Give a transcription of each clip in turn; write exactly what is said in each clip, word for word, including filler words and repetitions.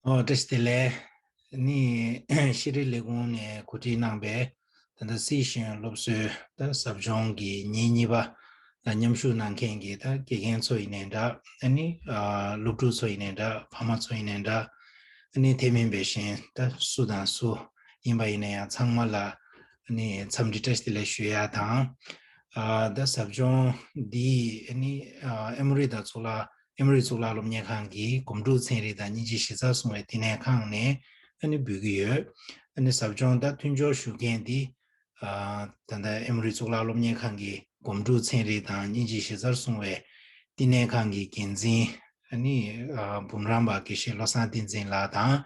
ཨོ། བཀྲ་ཤིས་བདེ་ལེགས། ནི་ཤེས་རིག་ལས་ཁུངས་ནས་གོ་སྒྲིག་གནང་པའི་ད་ལྟ་སི་ཤེས་ཡོན་སློབ་གསོའི་ད་ཟབ་སྦྱོང་གི་ཉིན་གཉིས་པ་ལ་མཉམ་ཞུགས་གནང་མཁན་གྱི་ད་དགེ་རྒན་ཚོ་ཡིན་ནའི་འདྲ། ཨ་ནི་ཨ་སློབ་ཕྲུག་ཚོ་ཡིན་ནའི་འདྲ། ཕ་མ་ཚོ་ཡིན་ནའི་འདྲ། ཨ་ནི་དེ་མིན་པའི་གཞན་ད་སུ་དང་སུ་ཡིན་པ་ཡིན་ན་ཡང་ཚང་མ་ལ་ཨ་ནི་འཚམས་འདྲི་བཀྲ་ཤིས་བདེ་ལེགས་ཞུ་ཡ་དང་། ཨ་ད་ཟབ་སྦྱོང་འདི་ཨ་ནི་ཨ་ཨེ་མོ་རི་དང་གཙུག་ལག་ཨེ་མོ་རི་གཙུག་ལག་སློབ་གཉེར་ཁང་གི་སྒོམ་སྒྲུབ་ཚན་རིག་དང་སྙིང་རྗེ་གཞི་རྩར་སྲུང་བའི་བསྟི་གནས་ཁང་ནས་ཨ་ནི་འབུལ་གྱི་ཡོད། ཨ་ནི་ཟབ་སྦྱོང་ད་མཐུན་སྦྱོར་ཞུ་མཁན་འདི་ཨ་ད་ལྟ་ཨེ་མོ་རི་གཙུག་ལག་སློབ་གཉེར་ཁང་གི་སྒོམ་སྒྲུབ་ཚན་རིག་དང་སྙིང་རྗེ་གཞི་རྩར་སྲུང་བའི་བསྟི་གནས་ཁང་གི་འགན་འཛིན་ཨ་ནི་ཨ་འབུམ་རམས་པ་དགེ་བཤེས་བློ་བཟང་བསྟན་འཛིན་ལགས་དང་།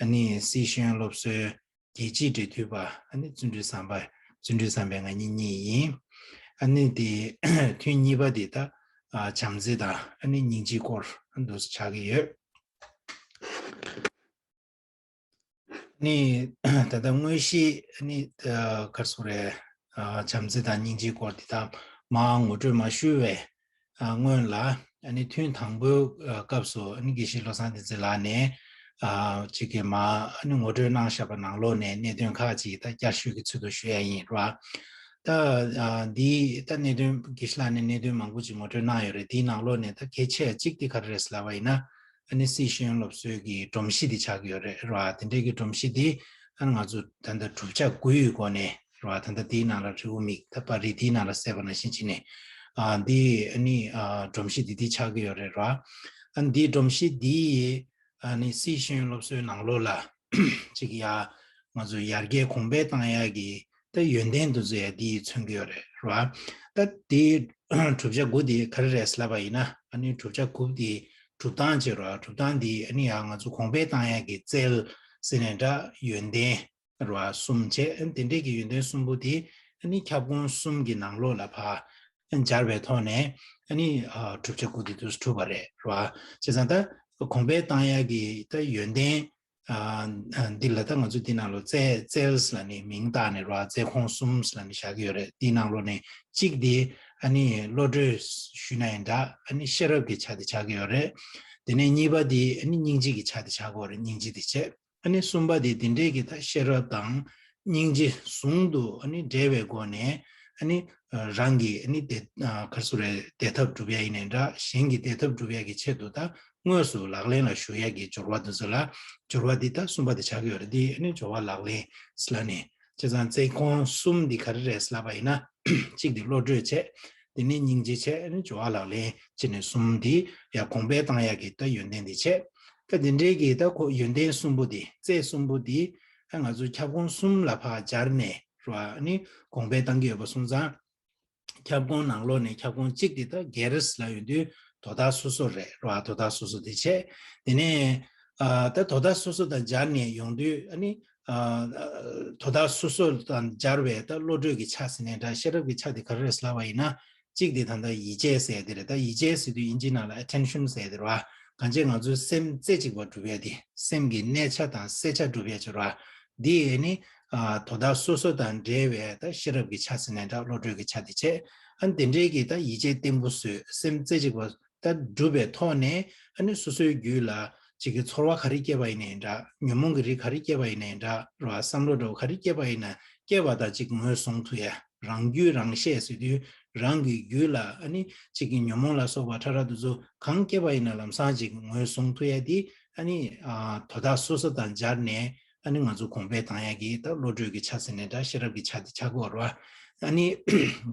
ཨ་ནི་སི་ཤེས་ཡོན་སློབ་གསོའི་རྒྱལ་སྤྱིའི་འབྲེལ་མཐུད་པ་ཨ་ནི་བརྩོན་འགྲུས་བཟང་པ། བརྩོན་འགྲུས་བཟང་པའི་ང་གཉིས་གཉིས་ཡིན། ཨ་ནི་དེ་ཐུན་གཉིས་པ་དེ་ད་ཨ་བྱམས་བརྩེ་དང་ཨ་ནི་སྙིང་རྗེའི་སྐོར་ཨ་འདུག་སེ་ཆགས་ཀྱི་ཡོད། ཨ་ནི་ད་ལྟ་དངོས་གཞི་ཨ་ནི་ཨ་ག་རེ་ཟེར་དགོས་རེད། ཨ་བྱམས་བརྩེ་དང་སྙིང་རྗེའི་སྐོར་དེ་ད་མར་ངོ་སྤྲོད་མ་ཞུས་པའི་ཨ་སྔོན་ལ་ཨ་ནི་ཐུན་དང་པོའི་ཨ་སྐབས་སུ་ཨ་ནི་དགེ་བཤེས་བློ་བཟང་བསྟན་འཛིན་ལགས་ནས་ཨ་ཅིག་གི་མ་ཨ་ནི་ངོ་སྤྲོད་གནང་བཞག་པ་ནང་ལོགས་ནས་གནད་དོན་ཁག་ཅིག་ད་བསྐྱར་ཞུ་གི་ཚུལ་དུ་ཞུ་ཡ་ཡིན་ར། ད་ཨ་འདི་ད་གནད་དོན་དགེ་བཤེས་ལགས་ནས་གནད་དོན་མང་པོ་ཅིག་ངོ་སྤྲོད་གནང་ཡོད་རེད། དེའི་ནང་ལོགས་ནས་ད་གལ་ཆེ་གཅིག་དེ་ག་རེ་རེད་ཟེར་ལབ་པ་ཡིན་ན། ཨ་ནི་སི་ཤེས་ཡོན་སློབ་གསོའི་གི་སྒྲོམ་གཞི་དེ་ཆགས་ཀྱི་ཡོད་རེད་ར། དེ་འདྲའི་གི་སྒྲོམ་གཞི་དེ་ཨ་ནི་ང་ཚོ་ད་ལྟ་གྲུབ་ཆ་དགུ་ཡི་སྒོ་ནས་ར། ད་ལྟ་དེའི་ནང་ལ་རེའུ་མིག་ད་པར་རིས་དེའི་ནང་ལ་གསལ་བ་ནང་བཞིན་བྱས་ནས་ཨ་འདི་ཨ་ནི་ཨ་སྒྲོམ་གཞི་འདི་འདི་ཆགས་ཀྱི་ཡོད་རེད་ར། ཨ་ནི་འདིའི་སྒྲོམ་གཞི་འདི་ཡི་ཨ་ནི་སི་ཤེས་ཡོན་སློབ་གསོའི་ནང་ལོགས་ལ་ཅིག་ཡ་ང་ཚོ་ཡར་རྒྱས་གོང་འཕེལ་བཏང་ཡ་གི་ད་ཡོན་ཏན་དེ་ཚོ་ཡ་འདི་ཡིས་མཚོན་གྱི་ཡོད་རེད་ར། ད་དེ་གྲུབ་ཆ་དགུ་དེ་ག་རེ་རེད་ལབ་པ་ཡིན་ན། ཨ་ནི་གྲུབ་ཆ་དགུ་དེ་གྲུབ་སྟངས་བྱེད་རོགས། གྲུབ་སྟངས་དེ་ཨ་ནི་ཡང་ང་ཚོ་གོང་འཕེལ་བཏང་ཡག་གི་རྩལ་ཟེར་ནས་འདྲ་ཡོན་ཏན་རོགས་གསུམ་བྱས། ཨ་ནི་དེ་འདྲས་ཀྱི་ཡོན་ཏན་གསུམ་པོ་དེ་ཨ་ནི་ཁྱབ་ཁོངས་གསུམ་གྱི་ནང་ལོགས་ལ་ཕར་སྦྱར་བའི་ཐོག་ནས་ཨ་ནི་ཨ་གྲུབ་ཆ་དགུ་དེ་དུ་གྲུབ་པ་རེད་རོགས། བྱས་ཙང་ད་གོང་འཕེལ་བཏང་ཡག་གི་ད་ཡོན་ཏན། ཨ་ཨ་འདི་ལ་ད་ང་ཚོ་འདི་ནང་ལ་རྩལ་རྩལ་ལ་ནི་མིང་བཏགས་ནས་རོགས། རྩལ་ཁོངས་གསུམ་ལ་ནི་བཞག་གི་ཡོད་རེད། འདི་ནང་ལོགས་ནས་གཅིག་དེ་ཨ་ནི་བློ་གྲོས་ཞུས་ན་ཡིན་འདྲ། ཨ་ནི་ཤེས་རབ་ཀྱི་ཆ་དེ་ཆགས་ཀྱི་ཡོད་རེད། དེ་ནས་གཉིས་པ་དེ་ཨ་ནི་སྙིང་རྗེ་གི་ཆ་དེ་ཆགས་ཀྱི་ཡོད་རེད། སྙིང་རྗེ་དེ་བྱས། ཨ་ནི་གསུམ་པ་དེ་འདི་འདྲས་ཀྱི་ད་ཤེས་རབ་དང་སྙིང་རྗེ་ཟུང་དུ་ཨ་ནི་འབྲེལ་བའི་སྒོ་ནས་ཨ་ནི་རང་གི་ཨ་ནི་བདེ་ཨ་ག་རེ་ཟེར་རེད། བདེ་ཐབས་སྒྲུབ་ཡ་ཡིན་ནའི་འདྲ། གཞན་གྱི་བདེ་ཐབས་སྒྲུབ་ཡ་གི་ཆེད་དུ་ད་དངོས་སུ་ལག་ལེན་ལ་ཞུགས་ཡ་གི་སྦྱོར་བ་དེ་ཚོ་ལ་སྦྱོར་བ་འདི་ད་གསུམ་པ་དེ་ཆགས་ཀྱི་ཡོད་རེད། འདི་ཨ་ནི་སྦྱོར་བ་ལག་ལེན་ཟེར་ལབ་ནས། བྱས་ཙང་རྩལ་ཁོངས་གསུམ་འདི་ག་རེ་རེད་ལབ་པ་ཡིན་ན། གཅིག་འདི་བློ་གྲོས་བྱས། དེ་ནས་སྙིང་རྗེ་བྱས། ཨ་ནི་སྦྱོར་བ་ལག་ལེན་བྱས་ནས་གསུམ་འདི་ཡ་གོང་འཕེལ་བཏང་ཡ་གི་ད་ཡོན་ཏན་འདི་བྱས། ད་འདི་འདྲའི་གི་ད་ཁོ་ཡོན་ཏན་གསུམ་པོ་འདི་རྩལ་གསུམ་པོ་འདི་ཨ་ང་ཚོ་ཁྱབ་ཁོངས་གསུམ་ལ་ཕར་སྦྱར་ནས་རོགས། ཨ་ནི་གོང་འཕེལ་བཏང་གི་ཡོད་པ་སོང་ཙང་། ཁྱབ་ཁོངས་ནང་ལོགས་ནས་ཁྱབ་ཁོངས་གཅིག་དེ་ད་སྒེར་ལ་ཡོང་དུས་དོ་བདག་སོ་སོ་རེད་རོགས། དོ་བདག་སོ་སོ་དེ་བྱས། དེ་ནས་ཨ་ད་དོ་བདག་སོ་སོ་དང་སྦྱར་ནས་ཡོང་དུས་ཨ་ནི་ཨ་དོ་བདག་སོ་སོ་དང་སྦྱར་བའི་ད་བློ་གྲོས་ཀྱི་ཆ་ཟེར་ནས་འདྲ། ཤེས་རབ་ཀྱི་ཆ་དེ་ག་རེ་རེད་ལབ་པ་ཡིན་ན། གཅིག་དེ་ད་ལྟ་ཡིད་ཆེས་ཟེར་དེ་རེད། ད་ཡིད་ཆེས་ཟེར་དུས་དབྱིན་ཇིའི་ནང་ལ་ཨེ་ཊེན་ཤན་ཟེར་དེ་རེད་བ། གང་ཅི་ང་ཚོའི་སེམས་རྩེ་གཅིག་པ་སྒྲུབ་ཡ་དེ། སེམས་ཀྱི་གནས་ཆ་དང་གསལ་ཆ་སྒྲུབ་ཡ་ཅིག་རེད་བ། འདི་ཨ་ནི་ཨ་དོ་བདག་སོ་སོ་དང་འབྲེལ་བའི་ད་ཤེས་རབ་ཀྱི་ཆ་ཟེར་ནས་འདྲ། བློ་གྲོས་ཀྱི་ཆ་དེ་བྱས། ཨ་ནི་དེ་འདྲའི་གི་ད་ཡིད་ཆེས་བརྟན་པོ་བཟོས། སེམས་རྩེ་གཅིག་པ་ད་སྒྲུབ་པའི་ཐོག་ནས་ཨ་ནི་སོ་སོའི་རྒྱུད་ལ་ཅིག་གི་ཚོར་བ་ག་རེ་སྐྱེས་པ་ཡིན་ནའི་འདྲ། ཉོན་མོངས་ཀྱི་རིགས་ག་རེ་སྐྱེས་པ་ཡིན་ནའི་འདྲ་རོགས། བསམ་བློ་འདྲ་བོ་ག་རེ་སྐྱེས་པ་ཡིན་ན་སྐྱེས་པ་དང་ཅིག་ངོས་བཟུང་ཐུབ་ཡ། རང་རྒྱུད་རང་ཤེས་ཟེར་དུས་རང་གི་རྒྱུད་ལ་ཨ་ནི་ཅིག་གི་ཉོན་མོངས་ལ་སོགས་པ་ཕྲ་རགས་དེ་ཚོ་གང་སྐྱེས་པ་ཡིན་ན་ལམ་སང་ཅིག་ངོས་བཟུང་ཐུབ་ཡ་དེ་ཨ་ནི་ཨ་དོ་བདག་སོ་སོ་དང་སྦྱར་ནས་ཨ་ནི་ང་ཚོ་གོང་འཕེལ་བཏང་ཡ་གི་ད་བློ་གྲོས་ཀྱི་ཆ་ཟེར་ནས་འདྲ། ཤེས་རབ་ཀྱི་ཆ་དེ་ཆགས་ཀྱི་ཡོད་རེད་བ། ཨ་ནི་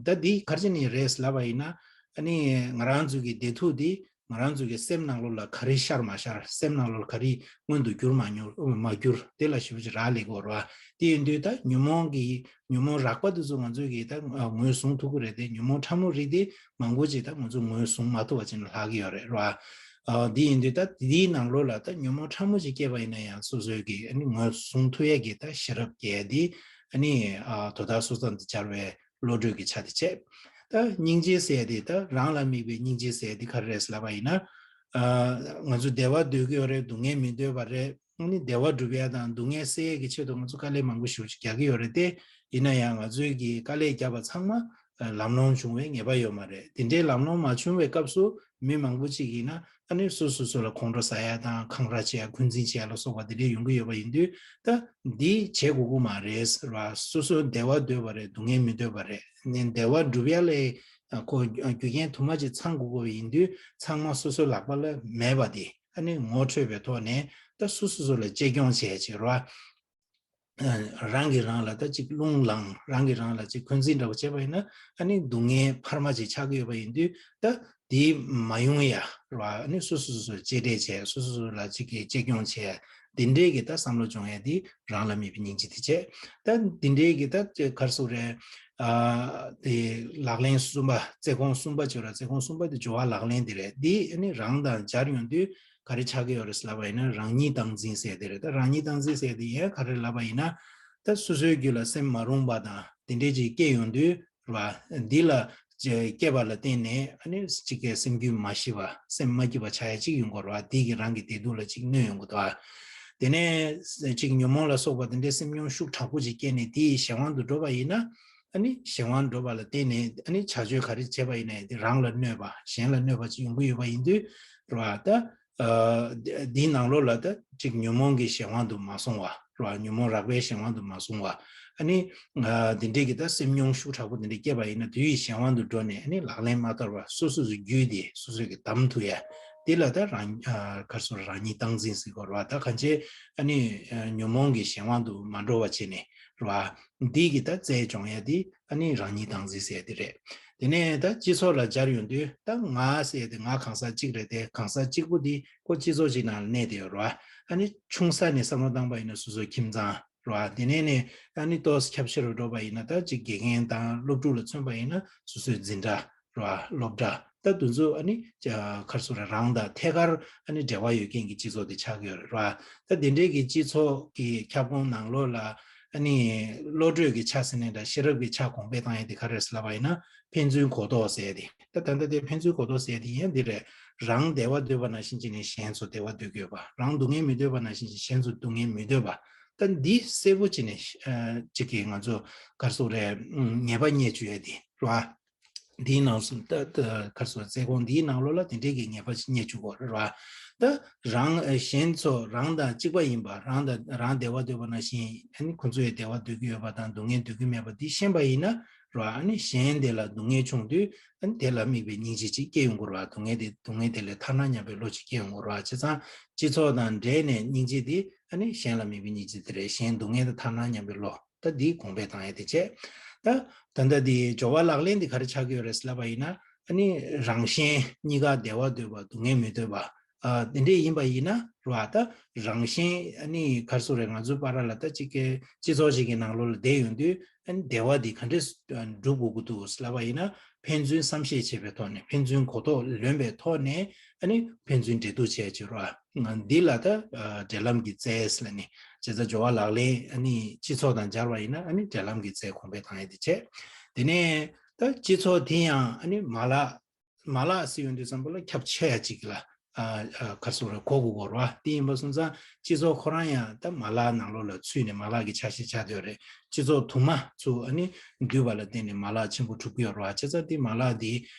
ད་འདི་ག་རེ་བྱས་ནས་རེད་ལབ་པ་ཡིན་ན། ཨ་ནི་ང་རང་ཚོ་གི་བདེ་སྡུག་འདི་ང་རང་ཚོ་གི་སེམས་ནང་ལོགས་ལ་ག་རེ་ཤར་མ་ཤར། སེམས་ནང་ལོགས་ལ་ག་རེ་མངོན་དུ་གྱུར་མ་མྱོང་མ་གྱུར། དེ་ལ་ཞེ་པོ་ཅིག་རག་ལས་ཀྱི་ཡོད་རེད་བ། དེ་ཡིན་དུས་ད་ཉོན་མོངས་ཀྱི་ཉོན་མོངས་རགས་པ་དེ་ཚོ་ང་ཚོ་གིས་ད་ངོས་བཟུང་ཐུབ་ཀྱི་རེད་དེ། ཉོན་མོངས་ཕྲ་མོ་རིགས་དེ་མང་པོ་ཅིག་ད་ང་ཚོ་ངོས་བཟུང་མ་ཐུབ་པ་ཅིག་ལྷག་གི་ཡོད་རེད་རེད་བ། ཨ་དེ་ཡིན་དུས་ད་དེའི་ནང་ལོགས་ལ་ད་ཉོན་མོངས་ཕྲ་མོ་ཅིག་སྐྱེས་པ་ཡིན་ན་ཡང་སོ་སོའི་གི་ཨ་ནི་ངོས་བཟུང་ཐུབ་ཡས་ཀྱི་ད་ཤེས་རབ་རྒྱས་དེ་ཨ་ནི་ཨ་དོ་བདག་སོ་སོ་དང་སྦྱར་བའི་བློ་གྲོས་ཀྱི་ཆ་དེ་བྱས། ད་སྙིང་རྗེ་ཟེར་ཡ་དེ་ད་རང་ལ་དམིགས་པའི་སྙིང་རྗེ་ཟེར་ཡ་དེ་ག་རེ་རེད་ལབ་པ་ཡིན་ན། ཨ་ང་ཚོ་བདེ་བ་འདོད་ཀྱི་ཡོད་རེད། སྡུག་བསྔལ་མི་འདོད་པ་རེད། ཨ་ནི་བདེ་བ་སྒྲུབ་ཡ་དང་སྡུག་བསྔལ་སེལ་ཡ་གི་ཆེད་དུ་ང་ཚོ་དཀའ་ལས་མང་པོ་ཞེ་པོ་ཅིག་རྒྱག་གི་ཡོད་རེད་དེ། ཡིན་ན་ཡང་ང་ཚོའི་གི་དཀའ་ལས་བརྒྱབ་པ་ཚང་མ་ཨ་ལམ་ལྷོང་བྱུང་བའི་ངེས་པ་ཡོད་མ་རེད། དེ་འདྲའི་ལམ་ལྷོང་མ་བྱུང་བའི་སྐབས་སུ་མི་མང་པོ་ཅིག་ཡིན་ན། ཨ་ནི་སོ་སོ་སོ་ལ་ཁོང་ཁྲོ་ཟ་ཡ་དང་འཁང་ར་བྱེད་ཡ་འཁོན་འཛིན་བྱེད་ཡ་ལ་སོགས་པ་དེ་འདྲས་ཡོང་གི་ཡོད་པ་ཡིན་དུས། ད་འདི་བྱེད་དགོས་ཀྱི་མ་རེད་ར། སོ་སོ་བདེ་བ་འདོད་པ་རེད། སྡུག་བསྔལ་མི་འདོད་པ་རེད། ནས་བདེ་བ་སྒྲུབ་ཡ་ལ་ཁོ་རྒྱུ་རྐྱེན་དུ་མ་ཅིག་ཚང་དགོས་ཀྱི་ཡིན་དུས། ཚང་མ་སོ་སོའི་ལག་པ་ལ་མེད་པ་དེ་ཨ་ནི་ངོ་འཕྲོད་པའི་ཐོག་ནས་ད་སོ་སོ་སོ་ལ་གཅེས་སྐྱོང་བྱེད་ཡ་ཅིག་ར། རང་གིས་རང་ལ་ད་ཅིག་རླུང་ལངས། རང་གིས་རང་ལ་ཅིག་འཁོན་འཛིན་འདྲ་པོ་བྱས་པ་ཡིན་ན། ཨ་ནི་སྡུག་བསྔལ་འཕར་མ་ཅིག་ཆགས་ཀྱི་ཡོད་པ་ཡིན་དུས། ད་དེ་མ་ཡོང་ཡ་ར། ཨ་ནི་སོ་སོ་སོ་སོ་གཅེས་སྤྲས་བྱས། སོ་སོ་སོ་ལ་ཅིག་གི་གཅེས་སྐྱོང་བྱས། དེ་འདྲའི་གི་ད་བསམ་བློ་སྦྱོང་ཡ་དེ་རང་ལ་དམིགས་པའི་སྙིང་རྗེ་དེ་བྱས། ད་དེ་འདྲའི་གི་ད་ག་རེ་ཟེར་དགོས་རེད། ཨ་དེ་ལག་ལེན་གསུམ་པ། རྩེ་སྐོང་གསུམ་པ་བྱས་ར། རྩེ་སྐོང་གསུམ་པ་དེ་སྦྱོར་བ་ལག་ལེན་དེ་རེད། དེ་ཨ་ནི་རང་དང་སྦྱར་ཡོང་དུས། ག་རེ་ཆགས་ཀྱི་ཡོད་རེད་ཟེར་ལབ་པ་ཡིན་ན། རང་ཉིད་སྟངས་འཛིན་ཟེར་དེ་རེད། ད་རང་ཉིད་སྟངས་འཛིན་ཟེར་དེ་ཡང་ག་རེ་ལབ་པ་ཡིན་ན། ད་སོ་སོའི་རྒྱུད་ལ་སེམས་མ་རུངས་པ་དང་དེ་འདྲས་ཅིག་སྐྱེ་ཡོང་དུས་ར། འདི་ལ་སྐྱེས་པ་ལ་བརྟེན་ནས་ཨ་ནི་གཅིག་གི་སེམས་རྒྱུད་མ་ཞི་བ། སེམས་མ་སྐྱིད་པ་ཆགས་ཡ་ཅིག་ཡོང་གི་ར། དེ་གིས་རང་གི་བདེ་སྡུག་ལ་ཅིག་གནོད་ཡོང་གི་འདུག་ཨ། དེ་ནས་ཅིག་ཉོན་མོངས་ལ་སོགས་པ་དེ་འདྲའི་སེམས་མྱོང་ཤུགས་དྲག་པོ་ཅིག་སྐྱེས་ནས་དེ་ཡི་གཞན་དབང་དུ་འགྲོ་བ་ཡིན་ན། ཨ་ནི་གཞན་དབང་འགྲོ་བ་ལ་བརྟེན་ནས་ཨ་ནི་བྱ་སྤྱོད་ག་རེ་བྱས་པ་ཡིན་ན་ཡང་དེ་རང་ལ་གནོད་པ། གཞན་ལ་གནོད་པ་ཅིག་ཡོང་གི་ཡོད་པ་ཡིན་དུས་ར། ད་ཨ་འདིའི་ནང་ལོགས་ལ་ད་ཅིག་ཉོན་མོངས་ཀྱི་གཞན་དབང་དུ་མ་སོང་བ་ར། ཉོན་མོངས་རགས་པའི་གཞན་དབང་དུ་མ་སོང་བ། ཨ་ནི་ཨ་དེ་འདྲས་ཀྱི་ད་སེམས་མྱོང་ཤུགས་དྲག་པོ་དེ་འདྲས་སྐྱེས་པ་ཡིན་ན། དེ་ཡི་གཞན་དབང་དུ་འགྲོ་ནས་ཨ་ནི་ལག་ལེན་མ་བསྟར་བར་སོ་སོ་སོའི་རྒྱུད་དེ་སོ་སོས་ཀྱི་བསྡམས་ཐུབ་ཡ། དེ་ལ་ད་རང་ཨ་ག་རེ་ཟེར་དགོས་རེད། རང་ཉིད་སྟངས་འཛིན་ཟེར་དགོས་རེད་བ། ད་གང་བྱས་ཨ་ནི་ཨ་ཉོན་མོངས་ཀྱི་གཞན་དབང་དུ་མ་འགྲོ་བ་བྱས་ནས་ར། འདི་གི་ད་རྩལ་སྦྱོང་ཡ་དེ་ཨ་ནི་རང་ཉིད་སྟངས་འཛིན་ཟེར་དེ་རེད། དེ་ནས་ད་སྤྱི་ཚོགས་ལ་སྦྱར་ཡོང་དུས། ད་ང་ཟེར་དེ་ང་གང་ཟག་གཅིག་རེད་དེ། གང་ཟག་གཅིག་པུ་དེ་ཁོ་སྤྱི་ཚོགས་གཅིག་ནང་ལ་གནས་བསྡད་ཡོད་རེད་བ། ཨ་ནི་ཆུང་ས་ནས་བསམ་བློ་བཏང་པ་ཡིན་ན་སོ་སོའི་ཁྱིམ་ཚང་རེད་བ། དེ་ནས་ནས་ཨ་ནི་ཏོག་ཙམ་ཁྱབ་ཆེ་རུ་འགྲོ་བ་ཡིན་ན། ད་ཅིག་དགེ་རྒན་དང་སློབ་ཕྲུག་ལ་མཚོན་པ་ཡིན་ན་སོ་སོའི་འཛིན་གྲྭ་རེད་བ། སློབ་གྲྭ། ད་དེ་ཚོ་ཨ་ནི་ག་རེ་ཟེར་དགོས་རེད། རང་དང་ཐད་ཀར་ཨ་ནི་འབྲེལ་བ་ཡོད་མཁན་གྱི་སྤྱི་ཚོགས་དེ་ཆགས་ཀྱི་ཡོད་རེད་བ། ད་དེ་འདྲའི་གི་སྤྱི་ཚོགས་ཀྱི་ཁྱབ་ཁོངས་ནང་ལོགས་ལ་ཨ་ནི་བློ་གྲོས་ཀྱི་ཆ་ཟེར་ནའི་འདྲ། ཤེས་རབ་ཀྱི་ཆ་གོང་འཕེལ་བཏང་ཡ་དེ་ག་རེ་རེད་ཟེར་ལབ་པ་ཡིན་ན། ཕན་ཚུན་གོ་རྟོགས་ཟེར་ཡ་དེ། ད་ད་ལྟ་དེ་ཕན་ཚུན་གོ་རྟོགས་ཟེར་ཡ་དེ་ཡང་འདི་རེད། རང་བདེ་བ་འདོད་པ་ནང་བཞིན་བྱས་ནས་གཞན་ཚོ་བདེ་བ་འདོད་ཀྱི་ཡོད་པ། རང་སྡུག་བསྔལ་མི་འདོད་པ་ནང་བཞིན་བྱས་གཞན་ཚོ་སྡུག་བསྔལ་མི་འདོད་པ། ད་འདི་གསལ་པོ་བྱས་ནས་ཨ་ཅིག་གིས་ང་ཚོ་ག་རེ་ཟེར་དགོས་རེད། ཨ་ངེས་པ་རྙེད་བཅུག་ཡ་དེ་རེད་བ། འདིའི་ནང་གསུམ་ད་ད་ག་རེ་ཟེར། རྩལ་སྐོང་འདིའི་ནང་ལོགས་ལ་དེ་འདྲའི་གི་ངེས་པ་ཅིག་རྙེད་བཅུག་དགོས་རེད་བ། ད་རང་ཨ་གཞན་ཚོ་རང་དང་གཅིག་པ་ཡིན་པ། རང་དང་རང་བདེ་བ་འདོད་པ་ནང་བཞིན་ཨ་ནི་ཁོ་ཚོ་ཡང་བདེ་བ་འདོད་ཀྱི་ཡོད་པ་དང་སྡུག་བསྔལ་འདོད་ཀྱི་མེད་པ་འདི་ཤེས་པ་ཡིན་ན་རེད་བ། ཨ་ནི་གཞན་དེ་ལ་སྡུག་བསྔལ་བྱུང་དུས་ཨ་ནི་དེ་ལ་དམིགས་པའི་སྙིང་རྗེ་ཅིག་སྐྱེ་ཡོང་གི་རེད་བ། སྡུག་བསྔལ་དེ་སྡུག་བསྔལ་དེ་ལས་ཐར་ན་སྙམ་པའི་བློ་ཅིག་སྐྱེ་ཡོང་གི་རེད་བ། བྱས་ཙང་སྤྱི་ཚོགས་དང་འབྲེལ་ནས་སྙིང་རྗེ་དེ་ཨ་ནི་གཞན་ལ་དམིགས་པའི་སྙིང་རྗེ་དེ་རེད། གཞན་སྡུག་བསྔལ་དེ་ཐར་ན་སྙམ་པའི་བློ། ད་འདི་གོང་འཕེལ་བཏང་ཡ་དེ་བྱས། ད་ད་ལྟ་འདི་སྦྱོར་བ་ལག་ལེན་འདི་ག་རེ་ཆགས་ཀྱི་ཡོད་རེད་ཟེར་ལབ་པ་ཡིན་ན། ཨ་ནི་རང་གཞན་གཉིས་ཀ་བདེ་བ་འདོད་པ་སྡུག་བསྔལ་མི་འདོད་པ། ཨ་དེ་འདྲས་ཡིན་པ་ཡིན་ན་རེད་བ། ད་རང་གཞན་ཨ་ནི་ག་རེ་ཟེར་དགོས་རེད། ང་ཚོའི་བར་ལ་ད་ཅིག་གི་སྤྱི་ཚོགས་ཅིག་གི་ནང་ལོགས་ལ་བསྡད་ཡོང་དུས། ཨ་ནི་བདེ་བ་འདི་ག་འདྲས་སྒྲུབ་དགོས་ཀྱི་འདུག་ཟེར་ལབ་པ་ཡིན་ན། ཕན་ཚུན་བསམ་ཤེས་བྱེད་པའི་ཐོག་ནས། ཕན་ཚུན་གོ་རྟོགས་ལོན་པའི་ཐོག་ནས་ཨ་ནི་ཕན་ཚུན་འབྲེལ་གཏུག་བྱས་བྱས་རེད་བ། འདི་ལ་ད་ཨ་འབྲེལ་ལམ་གྱི་རྩལ་ཟེར་ལབ་ནས། བྱས་ཙང་སྦྱོར་བ་ལག་ལེན་ཨ་ནི་སྤྱི་ཚོགས་དང་སྦྱར་བ་ཡིན་ན་ཨ་ནི་འབྲེལ་ལམ་གྱི་རྩལ་གོང་འཕེལ་བཏང་ཡ་དེ་བྱས། དེ་ནས་ད་སྤྱི་ཚོགས་དེ་ཡང་ཨ་ནི་མ་ལག་མ་ལག་ཟེར་ཡོང་དུས་ཙམ་པ་ལ་ཁྱབ་ཆེ་ཡ་ཅིག་ལ་ཨ་ཨ་ག་རེ་ཟེར་དགོས་རེད། གོ་དགོས་ཀྱི་རེད་བ། དེ་ཡིན་པ་སོང་ཙང་སྤྱི་ཚོགས་ཁོ་རང་ཡང་ད་མ་ལག་ནང་ལོགས་ལ་ཚུད་ནས་མ་ལག་གི་ཆ་ཤས་ཆགས་བསྡད་ཡོད་རེད། སྤྱི་ཚོགས་དུ་མ་ཚུར་ཨ་ནི་འདུས་པ་ལ་བརྟེན་ནས་མ་ལག་ཆེན་པོ་གྲུབ་ཀྱི་ཡོད་རེད་བ། བྱས་ཙང་དེ་མ་ལག་དེ་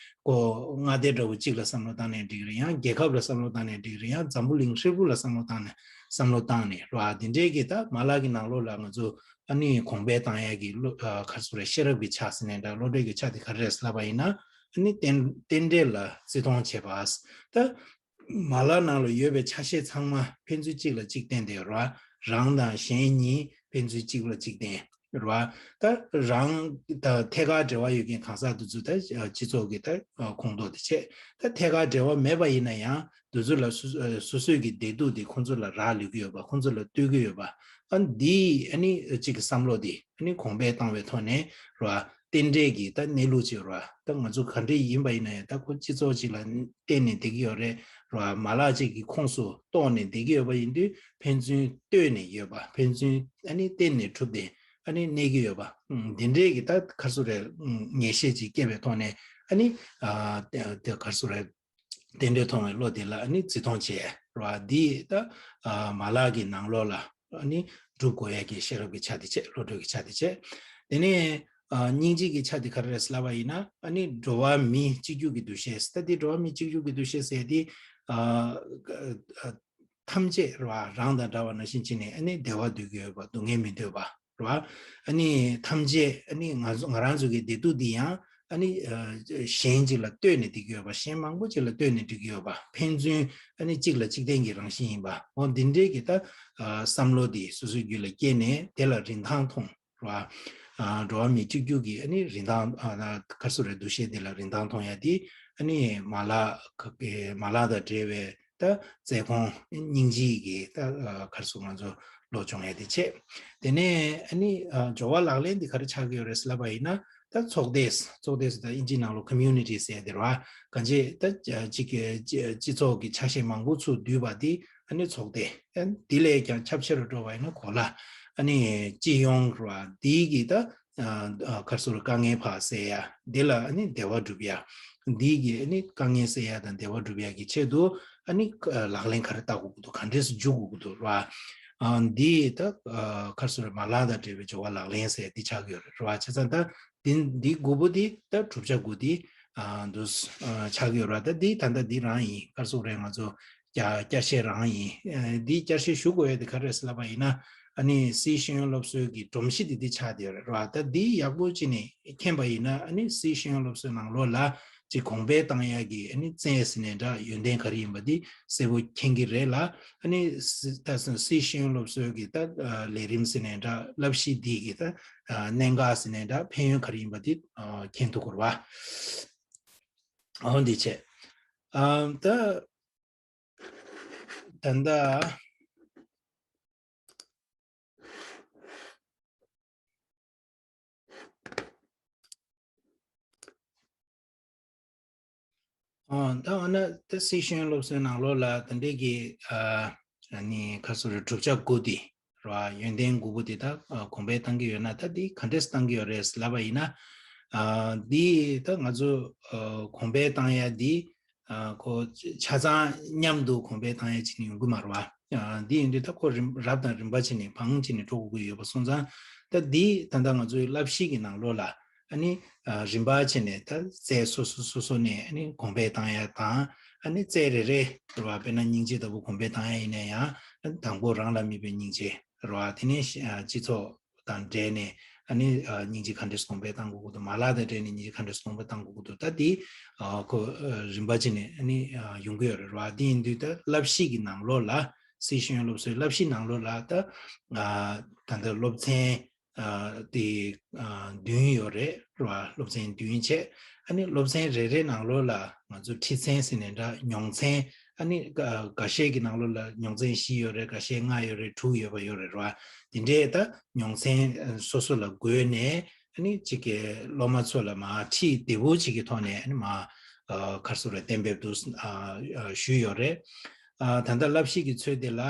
ཁོ་མངའ་སྡེ་འདྲ་བོ་གཅིག་ལ་བསམ་བློ་བཏང་ནས་འགྲིག་རེད། ཡང་རྒྱལ་ཁབ་ལ་བསམ་བློ་བཏང་ནས་འགྲིག་རེད། ཡང་འཛམ་བུ་གླིང་ཧྲིལ་པོ་ལ་བསམ་བློ་བཏང་ནས་བསམ་བློ་བཏང་ནས་རེད་བ། དེ་འདྲའི་གི་ད་མ་ལག་གི་ནང་ལོགས་ལ་ང་ཚོ་ཨ་ནི་གོང་འཕེལ་བཏང་ཡ་གི་བློ་ཨ་ག་རེ་ཟེར་དགོས་རེད། ཤེས་རབ་ཀྱི་ཆ་ཟེར་ནའི་འདྲ། བློ་གྲོས་ཀྱི་ཆ་དེ་ག་རེ་རེད་ལབ་པ་ཡིན་ན། ཨ་ནི་རྟེན་རྟེན་འབྲེལ་ལ་བརྩི་མཐོང་བྱེད་པ། ད་མ་ལག་ནང་ལ་ཡོད་པའི་ཆ་ཤས་ཚང་མ་ཕན་ཚུན་གཅིག་ལ་གཅིག་བརྟེན་བསྡད་ཡོད་རེད་བ། རང་དང་གཞན་གཉིས་ཕན་ཚུན་གཅིག་ལ་གཅིག་བརྟེན་རེད་བ། ད་རང་དང་ཐད་ཀར་འབྲེལ་བ་ཡོད་མཁན་གང་ཟག་དེ་ཚོ་ད་སྤྱི་ཚོགས་ཀྱི་ད་ཁོངས་གཏོགས་དེ་བྱས། ད་ཐད་ཀར་འབྲེལ་བ་མེད་པ་ཡིན་ན་ཡང་དེ་ཚོ་ལ་སོ་སོ་སོ་སོའི་གི་བདེ་སྡུག་དེ་ཁོང་ཚོ་ལ་རག་ལས་ཀྱི་ཡོད་པ། ཁོང་ཚོ་ལ་ལྟོས་ཀྱི་ཡོད་པ། ཨ་འདི་ཨ་ནི་གཅིག་གི་བསམ་བློ་དེ་ཨ་ནི་གོང་འཕེལ་བཏང་བའི་ཐོག་ནས་རེད་བ། རྟེན་འབྲེལ་གྱི་ད་གནས་ལུགས་ཅིག་རེད་བ། ད་ང་ཚོ་ག་འདྲས་ཡིན་པ་ཡིན་ན་ཡང་ད་ཁོ་སྤྱི་ཚོགས་ཅིག་ལ་བརྟེན་ནས་བསྡད་ཀྱི་ཡོད་རེད་རེད་བ། མ་ལག་ཅིག་གི་ཁོངས་སུ་གཏོགས་ནས་བསྡད་ཀྱི་ཡོད་པ་ཡིན་དུས་ཕན་ཚུན་ལྟོས་ནས་ཡོད་པ། ཕན་ཚུན་ཨ་ནི་བརྟེན་ནས་གྲུབ་སྟེ་ཨ་ནི་གནས་ཀྱི་ཡོད་པ། ཨུམ་འདི་འདྲས་ཀྱི་ད་ག་རེ་ཟེར་དགོས་རེད། ཨུམ་ངེས་ཤེས་ཅིག་སྐྱེས་པའི་ཐོག་ནས་ཨ་ནི་ཨ་དེ་ག་རེ་ཟེར་དགོས་རེད། རྟེན་འབྲེལ་མཐོང་བའི་བློ་དེ་ལ་ཨ་ནི་བརྩི་མཐོང་བྱེད་རེད་བ། འདི་ད་ཨ་མ་ལག་གི་ནང་ལོགས་ལ་ཨ་ནི་སྒྲུབ་དགོས་ཡ་གི་ཤེས་རབ་ཀྱི་ཆ་དེ་བྱས། བློ་གྲོས་ཀྱི་ཆ་དེ་བྱས། དེ་ནས་ཨ་སྙིང་རྗེ་གི་ཆ་དེ་ག་རེ་རེད་ལབ་པ་ཡིན་ན། ཨ་ནི་འགྲོ་བ་མི་གཅིག་གྱུར་གྱི་འདུ་ཤེས། ད་འདི་འགྲོ་བ་མི་གཅིག་གྱུར་གྱི་འདུ་ཤེས་ཟེར་དེ་ ཨ་ཨ་ཐམས་ཅད་རེད་བ། རང་དང་འདྲ་བ་ནང་བཞིན་བྱས་ནས་ཨ་ནི་བདེ་བ་འདོད་ཀྱི་ཡོད་པ། སྡུག་བསྔལ་མི་འདོད་པ་རེད་བ། ཨ་ནི་ཐམས་ཅད་ཨ་ནི་ང་ཚོ་ང་རང་ཚོ་གི་བདེ་སྡུག་འདི་ཡང་ཨ་ནི་ཨ་གཞན་ཅིག་ལ་ལྟོས་ནས་བསྡད་ཀྱི་ཡོད་པ། གཞན་མང་པོ་ཅིག་ལ་ལྟོས་ནས་འགྲིག་གི་ཡོད་པ། ཕན་ཚུན་ཨ་ནི་གཅིག་ལ་གཅིག་བརྟེན་གྱི་རང་བཞིན་ཡིན་པ། འོ་འདི་འདྲའི་གི་ད་ཨ་བསམ་བློ་འདི་སོ་སོའི་རྒྱུད་ལ་སྐྱེས་ནས་དེ་ལ་རིན་ཐང་མཐོང་། རེད་བ། ཨ་འགྲོ་བ་མི་གཅིག་གྱུར་གྱི་ཨ་ནི་རིན་ཐང་ཨ་ག་རེ་ཟེར་རེད། འདུ་ཤེས་འདི་ལ་རིན་ཐང་མཐོང་ཡ་དེ་ཨ་ནི་མ་ལག་གི་མ་ལག་དང་འབྲེལ་བའི་ད་བཙས་ཁོང་སྙིང་རྗེ་གི་ད་ཨ་ག་རེ་ཟེར། ང་ཚོ་བློ་སྦྱོང་ཡ་དེ་བྱས། དེ་ནས་ཨ་ནི་ཨ་སྦྱོར་བ་ལག་ལེན་འདི་ག་རེ་ཆགས་ཀྱི་ཡོད་རེད་ལབ་པ་ཡིན་ན། ད་ཚོགས་སྡེ། ཚོགས་སྡེ་ཟེར་ད་ཨིན་ཇིའི་ནང་ལོགས་community ཟེར་དེ་རེད་བ། གང་ཅི་ད་ཅིག་གི་སྤྱི་ཚོགས་ཀྱི་ཆ་ཤས་མང་པོ་ཚུར་བསྡུས་པ་དེ་ཨ་ནི་ཚོགས་སྡེ། ཨ་འདི་ལས་ཀྱང་ཁྱབ་ཆེ་རུ་འགྲོ་བ་ཡིན་ན་གོ་ལ། ཨ་ནི་སྤྱི་ཡོངས་རེད་བ། འདིའི་གི་ད་ཨ་ཨ་ག་རེ་ཟེར། དཀའ་ངལ་ཕར་སེལ་ཡ། འདི་ལ་ཨ་ནི་བདེ་བ་སྒྲུབ་ཡ། འདིའི་གི་ཨ་ནི་དཀའ་ངལ་སེལ་ཡ་དང་བདེ་བ་སྒྲུབ་ཡ་གི་ཆེད་དུ་ཨ་ནི་ལག་ལེན་ག་རེ་བསྟར་དགོས་ཀྱི་འདུག་ག་འདྲས་སེ་འཇུག་དགོས་ཀྱི་འདུག་རེད་བ། ཨ་འདི་ད་ཨ་ག་རེ་ཟེར། མ་ལག་དང་འབྲེལ་བའི་སྦྱོར་བ་ལག་ལེན་ཟེར་འདི་ཆགས་ཀྱི་ཡོད་རེད་བ། བྱས་ཙང་ད་འདི་འདི་དགུ་པོ་འདི་ད་བསྒྲུབ་བྱ་དགུ་འདི་ཨ་འདུག་ཨ་ཆགས་ཀྱི་ཡོད་རེད་བ། ད་འདི་ད་ལྟ་འདི་རང་ཡིན། ག་རེ་ཟེར་རེད། ང་ཚོ་བསྐྱར་བསྐྱར་བཤད་རང་ཡིན། ཨ་འདི་བསྐྱར་བཤད་ཞུ་དགོས་ཡ་དེ་ག་རེ་རེད་ལབ་པ་ཡིན་ན། ཨ་ནི་སིའི་ཤེས་ཡོན་སློབ་གསོའི་གི་སྒྲོམ་གཞི་དེ་འདི་ཆགས་བསྡད་ཡོད་རེད་བ། ད་འདི་ཡག་པོ་བྱས་ནས་མཁྱེན་པ་ཡིན་ན། ཨ་ནི་སིའི་ཤེས་ཡོན་སློབ་གསོའི་ནང་ལོགས་ལ་ཅིག་གོང་འཕེལ་བཏང་ཡ་གི་ཨ་ནི་རྩལ་ཟེར་ནའི་འདྲ། ཡོན་ཏན་ག་རེ་ཡིན་པ་འདི་གསལ་པོ་མཁྱེན་གྱི་རེད་ལ། ཨ་ནི་སི་ད་སིའི་ཤེས་ཡོན་སློབ་གསོའི་གི་ད་ཨ་ལས་རིམ་ཟེར་ནའི་འདྲ། བསླབ་གཞི་འདི་གི་ད་ཨ་གནད་འགག་ཟེར་ནའི་འདྲ། ཕན་ཡོན་ག་རེ་ཡིན་པ་འདི་ཨ་མཁྱེན་ཐུབ་དགོས་རེད་བ། འོ་འདི་བྱས། ཨ་ད་ད་ལྟ། ཨ་ད་འོ་ན་ད་སིའི་ཤེས་ཡོན་སློབ་གསོའི་ནང་ལོགས་ལ་ད་ལྟའི་གི་ཨ་ནི་ག་རེ་ཟེར་རེད། བསྒྲུབ་བྱ་དགུ་འདི་རེད་བ། ཡོན་ཏན་དགུ་པོ་འདི་ད་ཨ་གོང་འཕེལ་བཏང་གི་ཡོད་ན། ད་འདི་ག་འདྲས་བཏང་གི་ཡོད་རེད་ལབ་པ་ཡིན་ན། ཨ་འདི་ད་ང་ཚོ་ཨ་གོང་འཕེལ་བཏང་ཡ་འདི་ཨ་ཁོ་ཆ་ཚང་མཉམ་དུ་གོང་འཕེལ་བཏང་ཡ་ཅིག་ནི་ཡོང་གི་མ་རེད་བ། ཨ་འདི་ཡིན་དུས་ད་ཁོ་རིམ་རབ་དང་རིམ་པ་བྱས་ནས་བང་བྱས་ནས་འགྲོ་དགོས་ཀྱི་ཡོད་པ་སོང་ཙང་། ད་འདི་ད་ལྟ་ང་ཚོའི་བསླབ་གཞི་གི་ནང་ལོགས་ལ་ཨ་ནི་ཨ་རིམ་པ་བྱས་ནས་ད་རྩལ་སོ་སོ་སོ་སོ་ནས་ཨ་ནི་གོང་འཕེལ་བཏང་ཡ་དང་། ཨ་ནི་རྩལ་རེ་རེ་རེད་བ། དཔེར་ན་སྙིང་རྗེ་ལྟ་བུ་གོང་འཕེལ་བཏང་ཡ་ཡིན་ན་ཡང་། ཨ་ནི་དང་པོ་རང་ལ་དམིགས་པའི་སྙིང་རྗེ་རེད་བ། དེ་ནས་ཨ་སྤྱི་ཚོགས་དང་འབྲེལ་ནས་ཨ་ནི་ཨ་སྙིང་རྗེ་ག་འདྲས་གོང་འཕེལ་བཏང་དགོས་ཀྱི་འདུག་མ་ལག་དང་འབྲེལ་ནས་སྙིང་རྗེ་ག་འདྲས་གོང་འཕེལ་བཏང་དགོས་ཀྱི་འདུག་ད་འདི་ཨ་ཁོ་ཨ་རིམ་པ་བྱས་ནས་ཨ་ནི་ཨ་ཡོང་གི་ཡོད་རེད་བ། འདི་ཡིན་དུས་ད་བསླབ་གཞི་གི་ནང་ལོགས་ལ། སིའི་ཤེས་ཡོན་སློབ་གསོའི་བསླབ་གཞིའི་ནང་ལོགས་ལ་ད་ཨ་ད་ལྟ་སློབ་ཚན་ཨ་དེ་ཨ་བདུན་ཡོད་རེད་བ། སློབ་ཚན་བདུན་བྱས། ཨ་ནི་སློབ་ཚན་རེ་རེ་ནང་ལོགས་ལ་ང་ཚོ་ཁྲིད་ཚན་ཟེར་ནའི་འདྲ། མྱོང་ཚན། ཨ་ནི་ཨ་འགའ་ཤས་ཀྱི་ནང་ལོགས་ལ་མྱོང་ཚན་བཞི་ཡོད་རེད། འགའ་ཤས་ལྔ་ཡོད་རེད། དྲུག་ཡོད་པ་ཡོད་རེད་བ། དེ་འདྲའི་ད་མྱོང་ཚན་ཨ་སོ་སོ་ལ་བགོས་ནས། ཨ་ནི་གཅིག་གི་སློབ་མ་ཚོ་ལ་མར་ཁྲིད་བདེ་པོ་ཅིག་གི་ཐོག་ནས་ཨ་ནི་མར་ཨ་ག་རེ་ཟེར་རེད། གཏན་འབེབས་དུ་ཨ་ཨ་ཞུས་ཡོད་རེད། ཨ་ད་ལྟ་བསླབ་གཞི་གི་ཚོད་དེ་ལ་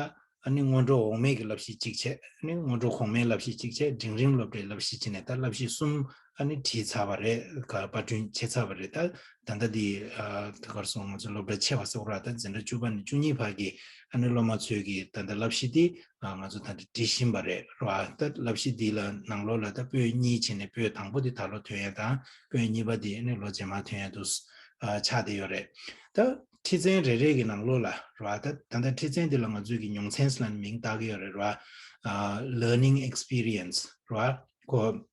ཨ་ནི་སྔོན་འགྲོ་འོག་མའི་གི་བསླབ་གཞི་གཅིག་བྱས། ཨ་ནི་སྔོན་འགྲོ་གོང་མའི་བསླབ་གཞི་གཅིག་བྱས། འབྲིང་རིམ་སློབ་གྲྭའི་བསླབ་གཞི་བྱས་ནས་ད་བསླབ་གཞི་གསུམ་ཨ་ནི་ཁྲིད་ཚར་བ་རེད། ག་པར་སྐྲུན་བྱས་ཚར་བ་རེད། ད་ད་ལྟ་འདི་ཨ་ད་ག་རེ་ཟེར། ང་ཚོ་སློབ་གྲྭ་ཆེ་བ་ཟེར་དགོས་རེད་བ། ད་འཛིན་གྲྭ་བཅུ་པ་ནས་བཅུ་གཉིས་བར་གྱི་ཨ་ནི་སློབ་མ་ཚོའི་གི་ད་ལྟ་བསླབ་གཞི་འདི་ཨ་ང་ཚོ་ད་ལྟ་སྒྲིག་བཞིན་པ་རེད་བ། ད་བསླབ་གཞི་འདི་ལ་ནང་ལོགས་ལ་ད་པོད་གཉིས་བྱས་ནས། པོད་དང་པོ་འདི་ད་ལོ་ཐོན་ཡ་དང་། པོད་གཉིས་པ་འདི་ཨ་ནི་ལོ་རྗེས་མ་ཐོན་ཡ་དུ་ཨ་ཆགས་བསྡད་ཡོད་རེད། ད་ཁྲིད་ཚན་རེ་རེ་གི་ནང་ལོགས་ལ་རེད་བ། ད་ད་ལྟ་ཁྲིད་ཚན་འདི་ལ་ང་ཚོས་ཀྱི་མྱོང་ཚན་ཟེར་ནས་མིང་བཏགས་ཀྱི་ཡོད་རེད་བ། ཨ་learning experience རེད་བ། ཁོ་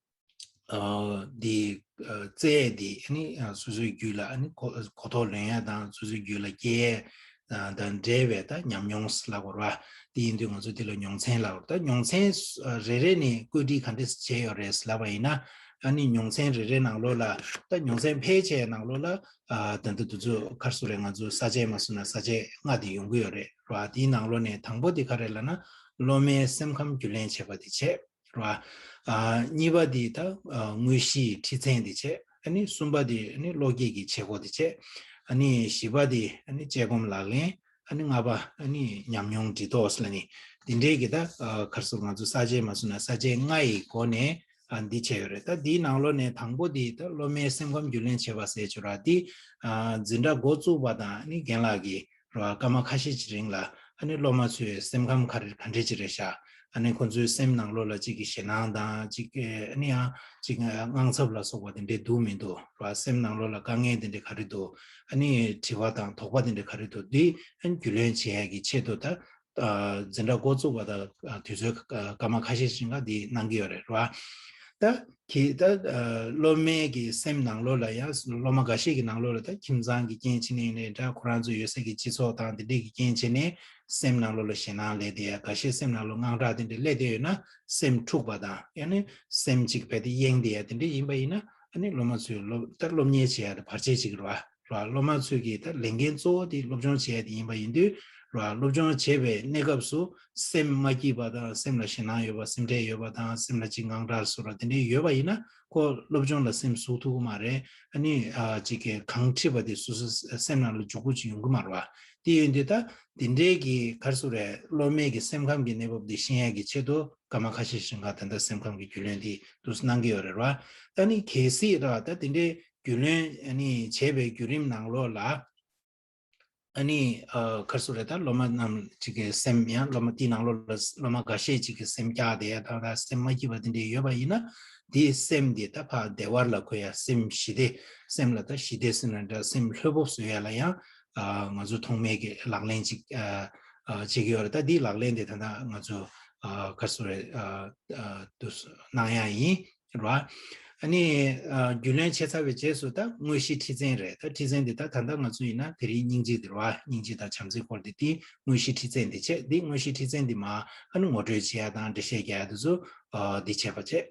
ཨ་འདི་ཨ་རྩལ་འདི་ཨ་ནི་ཨ་སོ་སོའི་རྒྱུད་ལ་ཨ་ནི་གོ་གོ་རྟོགས་ལོན་ཡ་དང་། སོ་སོའི་རྒྱུད་ལ་སྐྱེ་ཡ་ཨ་དང་འབྲེལ་བའི་ད་ཉམས་མྱོང་ལབ་དགོས་རེད་བ། དེ་ཡིན་དུས་ང་ཚོ་དེ་ལ་མྱོང་ཚན་ལབ་དགོས་རེད། ད་མྱོང་ཚན་ཨ་རེ་རེ་ནས་བཀོད་སྒྲིག་ག་འདྲས་བྱས་ཡོད་རེད་ལབ་པ་ཡིན་ན། ཨ་ནི་མྱོང་ཚན་རེ་རེ་ནང་ལོགས་ལ། ད་མྱོང་ཚན་ཕལ་ཆེ་ནང་ལོགས་ལ་ཨ་ད་ལྟ་དུས་ཚོད་ག་རེ་ཟེར་རེད། ང་ཚོ་ས་བཅད་མ་བཟོས་ན་ས་བཅད་ལྔ་དེ་ཡོང་གི་ཡོད་རེད་རེད་བ། དེའི་ནང་ལོགས་ནས་དང་པོ་དེ་ག་རེ་ལབ་ན། སློབ་མའི་སེམས་ཁམས་རྒྱུས་ལེན་བྱེད་པ་དེ་བྱས། རེད་བ། ཨ་གཉིས་པ་དེ་ད་ཨ་དངོས་གཞིའི་ཁྲིད་ཚན་དེ་བྱས། ཨ་ནི་གསུམ་པ་དེ་ཨ་ནི་བློ་སྐྱེད་ཀྱི་བྱེད་སྒོ་དེ་བྱས། ཨ་ནི་བཞི་པ་དེ་ཨ་ནི་དཔྱད་སྒོམ་ལག་ལེན། ཨ་ནི་ལྔ་པ་ཨ་ནི་ཉམས་མྱོང་འདྲི་རྟོག་ལབ་ནི། འདི་འདྲའི་གི་ད་ཨ་ག་རེ་ཟེར། ང་ཚོ་ས་བཅད་མ་བཟོས་ན་ས་བཅད་ལྔ་ཡི་སྒོ་ནས་ཨ་འདི་བྱས་ཡོད་རེད། ད་འདིའི་ནང་ལོགས་ནས་དང་པོ་དེ་ད་སློབ་མའི་སེམས་ཁམས་རྒྱུས་ལེན་བྱེད་པ་ཟེར་ཆོག་ར། འདི་ཨ་འཛིན་གྲྭ་འགོ་བཙུགས་པ་དང་ཨ་ནི་རྒན་ལགས་ཀྱིས་རེད་བ། སྐར་མ་ཁ་ཤས་ཀྱི་རིང་ལ་ཨ་ནི་སློབ་མ་ཚོའི་སེམས་ཁམས་ག་རེ་ག་འདྲས་ཅིག་རེད་ཤག་ཨ་ནི་ཁོང་ཚོའི་སེམས་ནང་ལོགས་ལ་གཅིག་གི་ཞེད་སྣང་དང་གཅིག་གི་ཨ་ནི་ཡང་གཅིག་དངངས་འཚབ་ལ་སོགས་པ་དེ་འདྲས་འདུག་མི་འདུག་ར། སེམས་ནང་ལོགས་ལ་དཀའ་ངལ་དེ་འདྲས་ག་རེ་འདུག་ཨ་ནི་དྲི་བ་དང་དོགས་པ་དེ་འདྲས་ག་རེ་འདུག་འདི་ཨ་ནི་རྒྱུས་ལོན་བྱེད་ཡ་གི་ཆེད་དུ་ད་འཛིན་གྲྭ་འགོ་བཙུགས་པ་དང་དུས་ཚོད་སྐར་མ་ཁ་ཤས་ཤིག་ལ་འདི་གནང་གི་ཡོད་རེད་ར། ད་གི་ད་སློབ་མའི་གི་སེམས་ནང་ལོགས་ལ་ཡང་སློབ་མ་འགའ་ཤས་ཀྱི་ནང་ལོགས་ལ་ད་ཁྱིམ་ཚང་གི་རྐྱེན་བྱས་ནས་ཡིན་ནའི་འདྲ། ཁོ་རང་ཚོ་ཡོད་སའི་གི་སྤྱི་ཚོགས་དང་དེ་འདྲས་ཀྱི་རྐྱེན་བྱས་ནས་སེམས་ནང་ལོགས་ལ་ཞེད་སྣང་སླེབས་བསྡད་ཡ། འགའ་ཤས་སེམས་ནང་ལོགས་དངངས་སྐྲག་དེ་འདྲས་སླེབས་བསྡད་ཡོད་ན་སེམས་འཁྲུགས་པ་དང་ཡང་ན་སེམས་གཅིག་རྦད་དེ་གཡེང་བསྡད་ཡ་དེ་འདྲས་ཡིན་པ་ཡིན་ན་ཨ་ནི་སློབ་མ་ཚོས་སློབ་ད་སློབ་གཉེར་བྱེད་ཡ་དེ་བར་ཆད་ཅིག་རེད་བ། ར། སློབ་མ་ཚོས་ཀྱི་ད་ལས་འགན་གཙོ་བོ་དེ་སློབ་སྦྱོང་བྱེད་ཡ་དེ་ཡིན་པ་ཡིན་དུས་ར། སློབ་སྦྱོང་བྱེད་པའི་གནས་སྐབས་སུ་སེམས་མ་སྐྱིད་པ་དང་སེམས་ལ་ཞེད་སྣང་ཡོད་པ། སེམས་ཁྲལ་ཡོད་པ་དང་སེམས་ལ་ཅིག་དངངས་སྐྲག་བཟོ་འདྲ་དེ་འདྲས་ཡོད་པ་ཡིན་ན་ཁོ་སློབ་སྦྱོང་ལ་སེམས་ཟུག་ཐུབ་ཀྱི་མ་རེད། ཨ་ནི་ཨ་ཅིག་གི་གང་ཁྲིད་པ་དེ་སོ་སོའི་སེམས་ནང་ལ་འཇུག་སྒོ་ཅིག་ཡོང་གི་མ་རེད་བ། དེ་ཡིན་དུས་ད་དེ་འདྲས་ཀྱི་ག་རེ་ཟེར་དགོས་རེད། སློབ་མའི་གི་སེམས་ཁམས་ཀྱི་གནས་བབ་དེ་ཤེས་ཡ་གི་ཆེད་དུ་སྐར་མ་ཁ་ཤས་ཤིག་ག་ད་ལྟ་སེམས་ཁམས་ཀྱི་རྒྱུས་ལོན་དེ་འདུག་སེ་གནང་གི་ཡོད་རེད་བ། ད་ནི་གལ་སྲིད་ར་ད་དེ་འདྲའི་རྒྱུས་ལོན་ཨ་ནི་བྱས་པའི་བརྒྱུད་རིམ་ནང་ལོགས་ལ་ཨ་ནི་ཨ་ག་རེ་ཟེར་དགོས་རེད། ད་སློབ་མ་རྣམས་ཅིག་གི་སེམས་ཡང་སློབ་མ་དེའི་ནང་ལོགས་ལ་སློབ་མ་འགའ་ཤས་ཅིག་གི་སེམས་སྐྱག་བསྡད་ཡ་དང་ད་སེམས་མ་སྐྱིད་པ་དེ་འདྲ་ཡོད་པ་ཡིན་ན་དེའི་སེམས་དེ་ད་ཕར་བདེ་བ་ལ་འཁོད་ཡ། སེམས་ཞི་བདེ། སེམས་ལ་ད་ཞི་བདེ་ཟེར་ན་འདྲ། སེམས་ལྷོད་པོ་བཟོ་ཡ་ལ་ཡང་ཨ་ང་ཚོ་ཐོག་མའི་གི་ལག་ལེན་ཅིག་ཨ་ཨ་བྱེད་ཀྱི་ཡོད་རེད། ད་དེའི་ལག་ལེན་དེ་ད་ལྟ་ང་ཚོ་ཨ་ག་རེ་ཟེར་དགོས་རེད། ཨ་ཨ་དུ་གནང་ཡ་ཡིན། རེད་བ། ཨ་ནི་ཨ་རྒྱུས་ལོན་བྱས་ཚར་བའི་རྗེས་སུ་ད་དངོས་གཞིའི་ཁྲིད་ཚན་རེད། ད་ཁྲིད་ཚན་འདི་ད་ད་ལྟ་ང་ཚོ་ཡིན་ན་དེ་རིང་སྙིང་རྗེ་འདི་རེད་བ། སྙིང་རྗེ་དང་བྱམས་བརྩེའི་སྐོར་འདི་དེ་དངོས་གཞིའི་ཁྲིད་ཚན་འདི་བྱས། འདི་དངོས་གཞིའི་ཁྲིད་ཚན་འདི་མ་ཨ་ནི་ངོ་སྤྲོད་བྱེད་ཡ་དང་འགྲེལ་བཤད་རྒྱག་ཡ་དེ་ཚོ་ཨ་འདི་བྱས་པ་བྱས།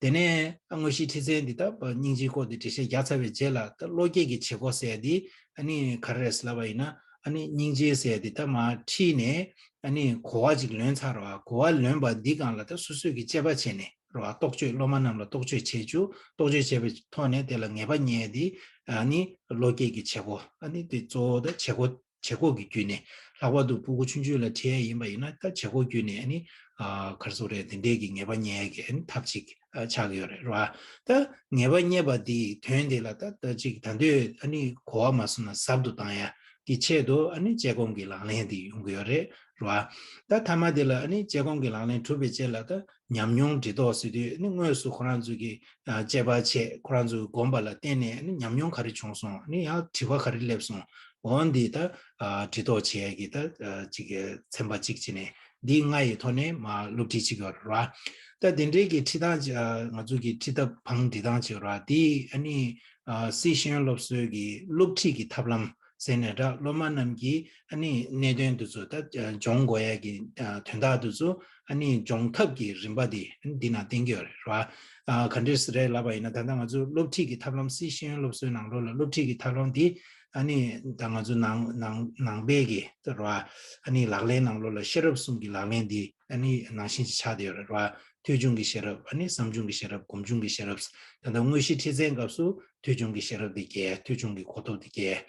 དེ་ནས་ཨ་དངོས་གཞིའི་ཁྲིད་ཚན་འདི་ད་སྙིང་རྗེའི་སྐོར་འདི་འགྲེལ་བཤད་རྒྱག་ཚར་བའི་རྗེས་ལ་ད་བློ་སྐྱེད་ཀྱི་བྱེད་སྒོ་ཟེར་ཡ་འདི་ཨ་ནི་ག་རེ་རེད་ཟེར་ལབ་པ་ཡིན་ན་ཨ་ནི་སྙིང་རྗེ་ཟེར་ཡ་འདི་ད་མ་ཁྲིད་ནས་ཨ་ནི་གོ་བ་ཅིག་ལོན་ཚར་བ། གོ་བ་ལོན་པ་འདི་སྒང་ལ་ད་སོ་སོས་ཀྱི་དཔྱད་པ་བྱས་ནས། རེད་བ། རྟོག་དཔྱོད། སློབ་མ་རྣམས་ལ་རྟོག་དཔྱོད་བྱེད་རྒྱུ། རྟོག་དཔྱོད་བྱས་པའི་ཐོག་ནས་དེ་ལ་ངེས་པ་རྙེད་དེ་ཨ་ནི་བློ་སྐྱེད་ཀྱི་བྱེད་སྒོ། ཨ་ནི་དེ་གཙོ་བོ་དེ་བྱེད་སྒོ། བྱེད་སྒོ་གི་བརྒྱུད་ནས། ལྷག་པར་དུ་ཕྲུ་གུ་ཆུང་ཆུང་ལ་ཁྲིད་ཡས་ཡིན་པ་ཡིན་ན་ད་བྱེད་སྒོ་བརྒྱུད་ནས་ཨ་ནི་ཨ་ག་རེ་ཟེར་དགོས་རེད། དེ་འདྲས་ཀྱི་ངེས་པ་རྙེད་ཡས་ཀྱི་ཨ་ནི་ཐབས་ཅིག་ཨ་ཆགས་ཀྱི་ཡོད་རེད། རེད་བ། ད་ངེས་པ་རྙེད་པ་འདིའི་དོན་དེ་ལ་ད་ད་ཅིག་ད་འདོད་ཨ་ནི་གོ་བ་མ་སོང་ན་ཟབ་ཏུ་བཏང་ཡ་གི་ཆེད་དུ་ཨ་ནི་དཔྱད་སྒོམ་གྱི་ལག་ལེན་འདི་ཡོང་གི་ཡོད་རེད། རེད་བ། ད་མཐའ་མ་དེ་ལ་ཨ་ནི་དཔྱད་སྒོམ་གྱི་ལག་ལེན་གྲུབ་པའི་རྗེས་ལ་ད་ཉམས་མྱོང་འདྲི་རྟོག་ཟེར་དུས་ཨ་ནི་དངོས་སུ་ཁོ་རང་ཚོ་གིས་ཨ་དཔྱད་པ་བྱས། ཁོ་རང་ཚོའི་སྒོམ་པ་ལ་བརྟེན་ནས་ཨ་ནི་ཉམས་མྱོང་ག་རེ་བྱུང་སོང་། ཨ་ནི་ཡང་དྲི་བ་ག་རེ་སླེབས་སོང་། འོ་འདི་ད་ཨ་འདྲི་རྟོག་བྱེད་ཡས་ཀྱི་ད་ཨ་ཅིག་གི་ཚན་པ་གཅིག་བྱས་ནས་འདི་ལྔ་ཡི་ཐོག་ནས་མར་སློབ་ཁྲིད་བྱེད་ཀྱི་ཡོད་རེད་བ། ད་དེ་འདྲའི་གི་ཁྲིད་སྟངས་ཅིག་ཨ་ང་ཚོ་གི་ཁྲིད་ཐབས་བང་སྒྲིག་སྟངས་ཅིག་ཡོད་རེད་བ། འདི་ཨ་ནི་ཨ་སི་ཤེས་ཡོན་སློབ་གསོའི་གི་སློབ་ཁྲིད་ཀྱི་ཐབས་ལམ་ཟེར་ནས་འདྲ། སློབ་མ་རྣམས་ཀྱིས་ཨ་ནི་གནད་དོན་དེ་ཚོ་ད་སྦྱོང་དགོས་ཡ་གི་དོན་དག་དེ་ཚོ་ཨ་ནི་སྦྱོང་ཐབས་ཀྱི་རིམ་པ་དེ་འདི་ན་བསྟན་གྱི་ཡོད་རེད་ར། ག་འདྲས་རེད་ལབ་པ་ཡིན་ན་ད་ལྟ་ང་ཚོ་སློབ་ཁྲིད་ཀྱི་ཐབས་ལམ་སི་ཤེས་ཡོན་སློབ་གསོའི་ནང་ལོགས་ལ་སློབ་ཁྲིད་ཀྱི་ཐབས་ལམ་དེ་ཨ་ནི་ད་ང་ཚོ་ནང་ནང་ནང་པའི་གི་ར་ཨ་ནི་ལག་ལེན་ནང་ལོགས་ལ་ཤེས་རབ་གསུམ་གྱི་ལག་ལེན་དེ་ཨ་ནི་ནང་བཞིན་ཅིག་ཆགས་བསྡད་ཡོད་རེད་ར། ཐོས་བྱུང་གི་ཤེས་རབ། ཨ་ནི་བསམ་བྱུང་གི་ཤེས་རབ། སྒོམ་བྱུང་གི་ཤེས་རབ། ད་ལྟ་དངོས་གཞི་ཁྲིད་ཚན་སྐབས་སུ་ཐོས་བྱུང་གི་ཤེས་རབ་དེ་རྒྱས། ཐོས་བྱུང་གི་གོ་རྟོགས་དེ་རྒྱས།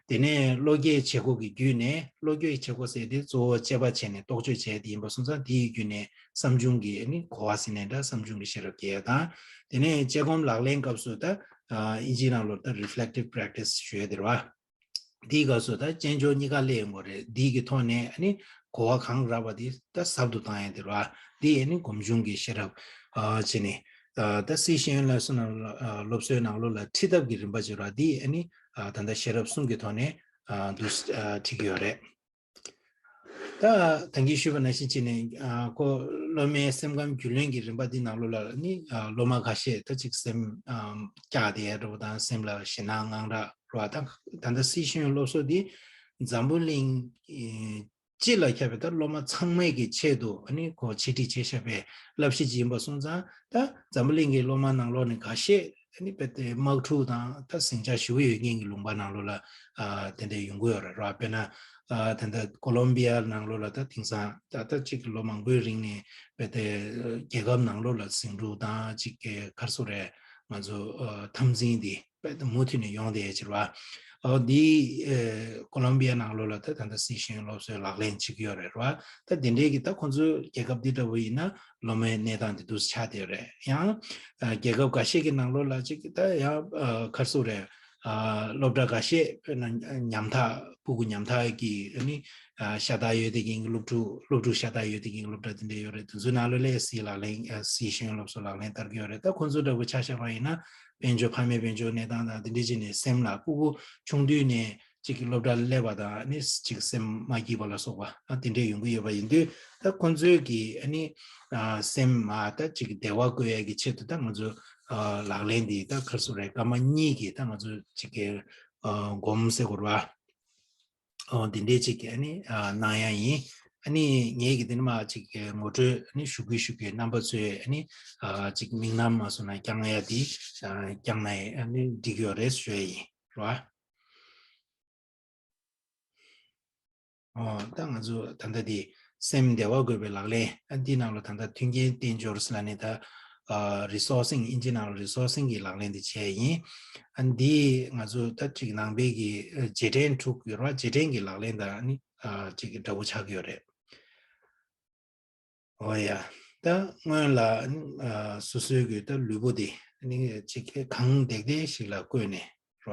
དེ་ནས་བློ་སྐྱེད་བྱེད་སྒོ་གི་བརྒྱུད་ནས། བློ་སྐྱེད་བྱེད་སྒོ་ཟེར་དེ་གཙོ་བོ་དཔྱད་པ་བྱས་ནས་རྟོག་དཔྱོད་བྱས་དེ་ཡིན་པ་སོང་ཙང་དེའི་བརྒྱུད་ནས་བསམ་བྱུང་གི་ཨ་ནི་གོ་བ་ཟེར་ནའི་འདྲ། བསམ་བྱུང་གི་ཤེས་རབ་རྒྱས་དང་། དེ་ནས་དཔྱད་སྒོམ་ལག་ལེན་སྐབས་སུ་ད་ཨ་དབྱིན་ཇིའི་ནང་ལོགས་ད་reflective practice ཞུ་ཡ་དེ་རེད་བ། དེའི་སྐབས་སུ་ད་དཔྱད་འཇོག་གཉིས་ཀ་སླེབས་ཡོང་གི་རེད། དེའི་གི་ཐོག་ནས་ཨ་ནི་གོ་བ་གང་རག་པ་དེ་ད་ཟབ་ཏུ་བཏང་ཡ་དེ་རེད་བ། དེ་ཨ་ནི་སྒོམ་བྱུང་གི་ཤེས་རབ་ཨ་བྱས་ནས། ད་སི་ཤེས་ཡོན་སློབ་གསོ་ནང་ཨ་སློབ་གསོའི་ནང་ལོགས་ལ་ཁྲིད་ཐབས་ཀྱི་རིམ་པ་ཅིག་རེད་བ། དེ་ཨ་ནི་ཨ་ད་ལྟ་ཤེས་རབ་གསུམ་གྱི་ཐོག་ནས་ཨ་འདུག་ཨ་ཁྲིད་ཀྱི་ཡོད་རེད། ད་ད་གིན་ཞུས་པ་ནང་བཞིན་བྱས་ནས་ཨ་ཁོ་སློབ་མའི་སེམས་ཁམས་རྒྱུས་ལོན་གྱི་རིམ་པ་འདི་ནང་ལོགས་ལ་ནི་ཨ་སློབ་མ་ཁ་ཤས་ད་ཅིག་སེམས་ཨ་སྐྱག་བསྡད་ཡ་འདྲ་པོ་དང་། སེམས་ལ་ཞེད་སྣང་དངངས་སྐྲག་རེད་བ། ད་ད་ལྟ་སི་ཤེས་ཡོན་སློབ་གསོ་འདི་འཛམ་བུ་གླིང་ཨེ་སྤྱི་ལ་ཁྱབ་པའི་ད་སློབ་མ་ཚང་མའི་གི་ཆེད་དུ་ཨ་ནི་ཁོ་འཆད་ཁྲིད་བྱས་བཞག་པའི་བསླབ་གཞི་ཅིག་ཡིན་པ་སོང་ཙང་། ད་འཛམ་བུ་གླིང་གི་སློབ་མ་ནང་ལོགས་ནས་ཁ་ཤས་ཨ་ནི་རྦད་དེ་དམག་འཁྲུག་དང་ད་ཟིང་ཆ་ཞེ་པོ་ཡོད་མཁན་གྱི་ལུང་པ་ནང་ལོགས་ལ་ཨ་དེ་འདྲ་ཡོང་གི་ཡོད་རེད་ར། དཔེར་ན་ཨ་ད་ལྟ་ཀོ་ལོམ་བི་ཡ་ནང་ལོགས་ལ་ད་དེང་སང་ད་ལྟ་གཅིག་གི་ལོ་མང་པོའི་རིང་ནས་རྦད་དེ་རྒྱལ་ཁབ་ནང་ལོགས་ལ་ཟིང་འཁྲུག་དང་གཅིག་གི་ག་རེ་ཟེར་དགོས་རེད། ང་ཚོ་ཨ་འཐབ་འཛིང་འདི་རྦད་དེ་མུ་མཐུད་ནས་ཡོང་བསྡད་ཡོད་ཅེས་རེད་བ། ཨ་འདི་ཨ་ཀོ་ལོམ་བི་ཡ་ནང་ལོགས་ལ་ད་ད་ལྟ་སི་ཤེས་ཡོན་སློབ་གསོའི་ལག་ལེན་བྱེད་ཀྱི་ཡོད་རེད་ར། ད་དེ་འདྲའི་གི་ད་ཁོང་ཚོའི་རྒྱལ་ཁབ་འདི་འདྲ་བོ་ཡིན་ན་སློབ་མའི་གནས་སྟངས་དེ་འདུག་སེ་ཆགས་བསྡད་ཡོད་རེད། ཡང་ཨ་རྒྱལ་ཁབ་འགའ་ཤས་ཀྱི་ནང་ལོགས་ལ་ཅིག་ད་ཡང་ཨ་ག་རེ་ཟེར་དགོས་རེད། ཨ་སློབ་གྲྭ་འགའ་ཤས་དཔེར་ན་ཉམ་ཐག་སྤུ་གུ་ཉམ་ཐག་གི་ཨ་ནི་ཨ་ཤ་སྟག་ཡོད་དེ་གིན་སློབ་ཕྲུག་སློབ་ཕྲུག་ཤ་སྟག་ཡོད་དེ་གིན་སློབ་གྲྭ་དེ་འདྲ་ཡོད་རེད། དེ་ཚོའི་ནང་ལོགས་ལ་སི་ལག་ལེན་ཨ་སི་གཞོན་སློབ་ཚོ་ལག་ལེན་བསྟར་གྱི་ཡོད་རེད། ད་ཁོང་ཚོ་འདྲ་པོ་ཆ་བཞག་པ་ཡིན་ན་དཔལ་འབྱོར་ཕ་མས་དཔལ་འབྱོར་གནས་སྟངས་དང་དེ་འདྲ་བྱས་ནས་སེམས་ལ་སྤུ་གུ་ཆུང་དུས་ནས་གཅིག་གི་སློབ་གྲྭར་སླེབས་པ་དང་ནི་གཅིག་སེམས་མ་སྐྱིད་པ་ལ་སོགས་པ་ཨ་དེ་འདྲས་ཡོང་གི་ཡོད་པ་ཡིན་དུས། ད་ཁོང་ཚོའི་གི་ཨ་ནི་ཨ་སེམས་མ་ད་གཅིག་བདེ་བ་བཀོད་ཡས་ཀྱི་ཆེད་དུ་ད་ང་ཚོ་ཨ་ལག་ལེན་འདི་ད་ག་རེ་ཟེར་རེད། སྐར་མ་གཉིས་ཀྱི་ད་ང་ཚོ་གཅིག་གི་ཨ་སྒོམ་ཟེར་དགོས་རེད་པ། ཨོ་དེ་འདྲས་གཅིག་གི་ཨ་ནི་ཨ་གནང་ཡ་ཡིན། ཨ་ནི་ངས་གི་དེ་ནི་མ་གཅིག་གི་ངོ་སྤྲོད་ཨ་ནི་ཞུ་གི་ཞུ་གི་རྣམ་པ་ཚོས་ཨ་ནི་ཨ་གཅིག་མིག་ནང་མ་སོང་ན་བསྐྱང་ཡ་དེ་ཨ་བསྐྱངས་ན་ཨ་ནི་འགྲིག་གི་ཡོད་རེད་ཞུ་ཡ་ཡིན་རེད་པ། ཨོ་ད་ང་ཚོ་ད་ལྟ་དེ་སེམས་བདེ་བ་དགོས་པའི་ལག་ལེན་ཨ་འདི་ནང་ལ་ད་ལྟ་མཐུན་རྐྱེན་རྟེན་འབྱོར་ཟེར་ལབ་ནས་ད་ཨ་རི་སོར་སིང་ཨིན་ཇི་ནང་ལ་རི་སོར་སིང་གི་ལག་ལེན་དེ་བྱས་ཡིན། ཨ་འདི་ང་ཚོ་ད་ཅིག་ནང་པའི་གི་ཨ་རྗེས་དྲན་དྲུག་ཡོད་རེད་པ། རྗེས་དྲན་གྱི་ལག་ལེན་དང་ཨ་ནི་ཨ་ཅིག་གི་འདྲ་པོ་ཆགས་ཀྱི་ཡོད་རེད། ཨོ་ཡ། ད་སྔོན་ལ་ཨ་སོ་སོའི་གི་ད་ལུས་པོ་དེ་ཨ་ནི་ཅིག་གང་བདེ་བདེ་ཞིག་ལ་བཀོད་ནས་རེད་པ།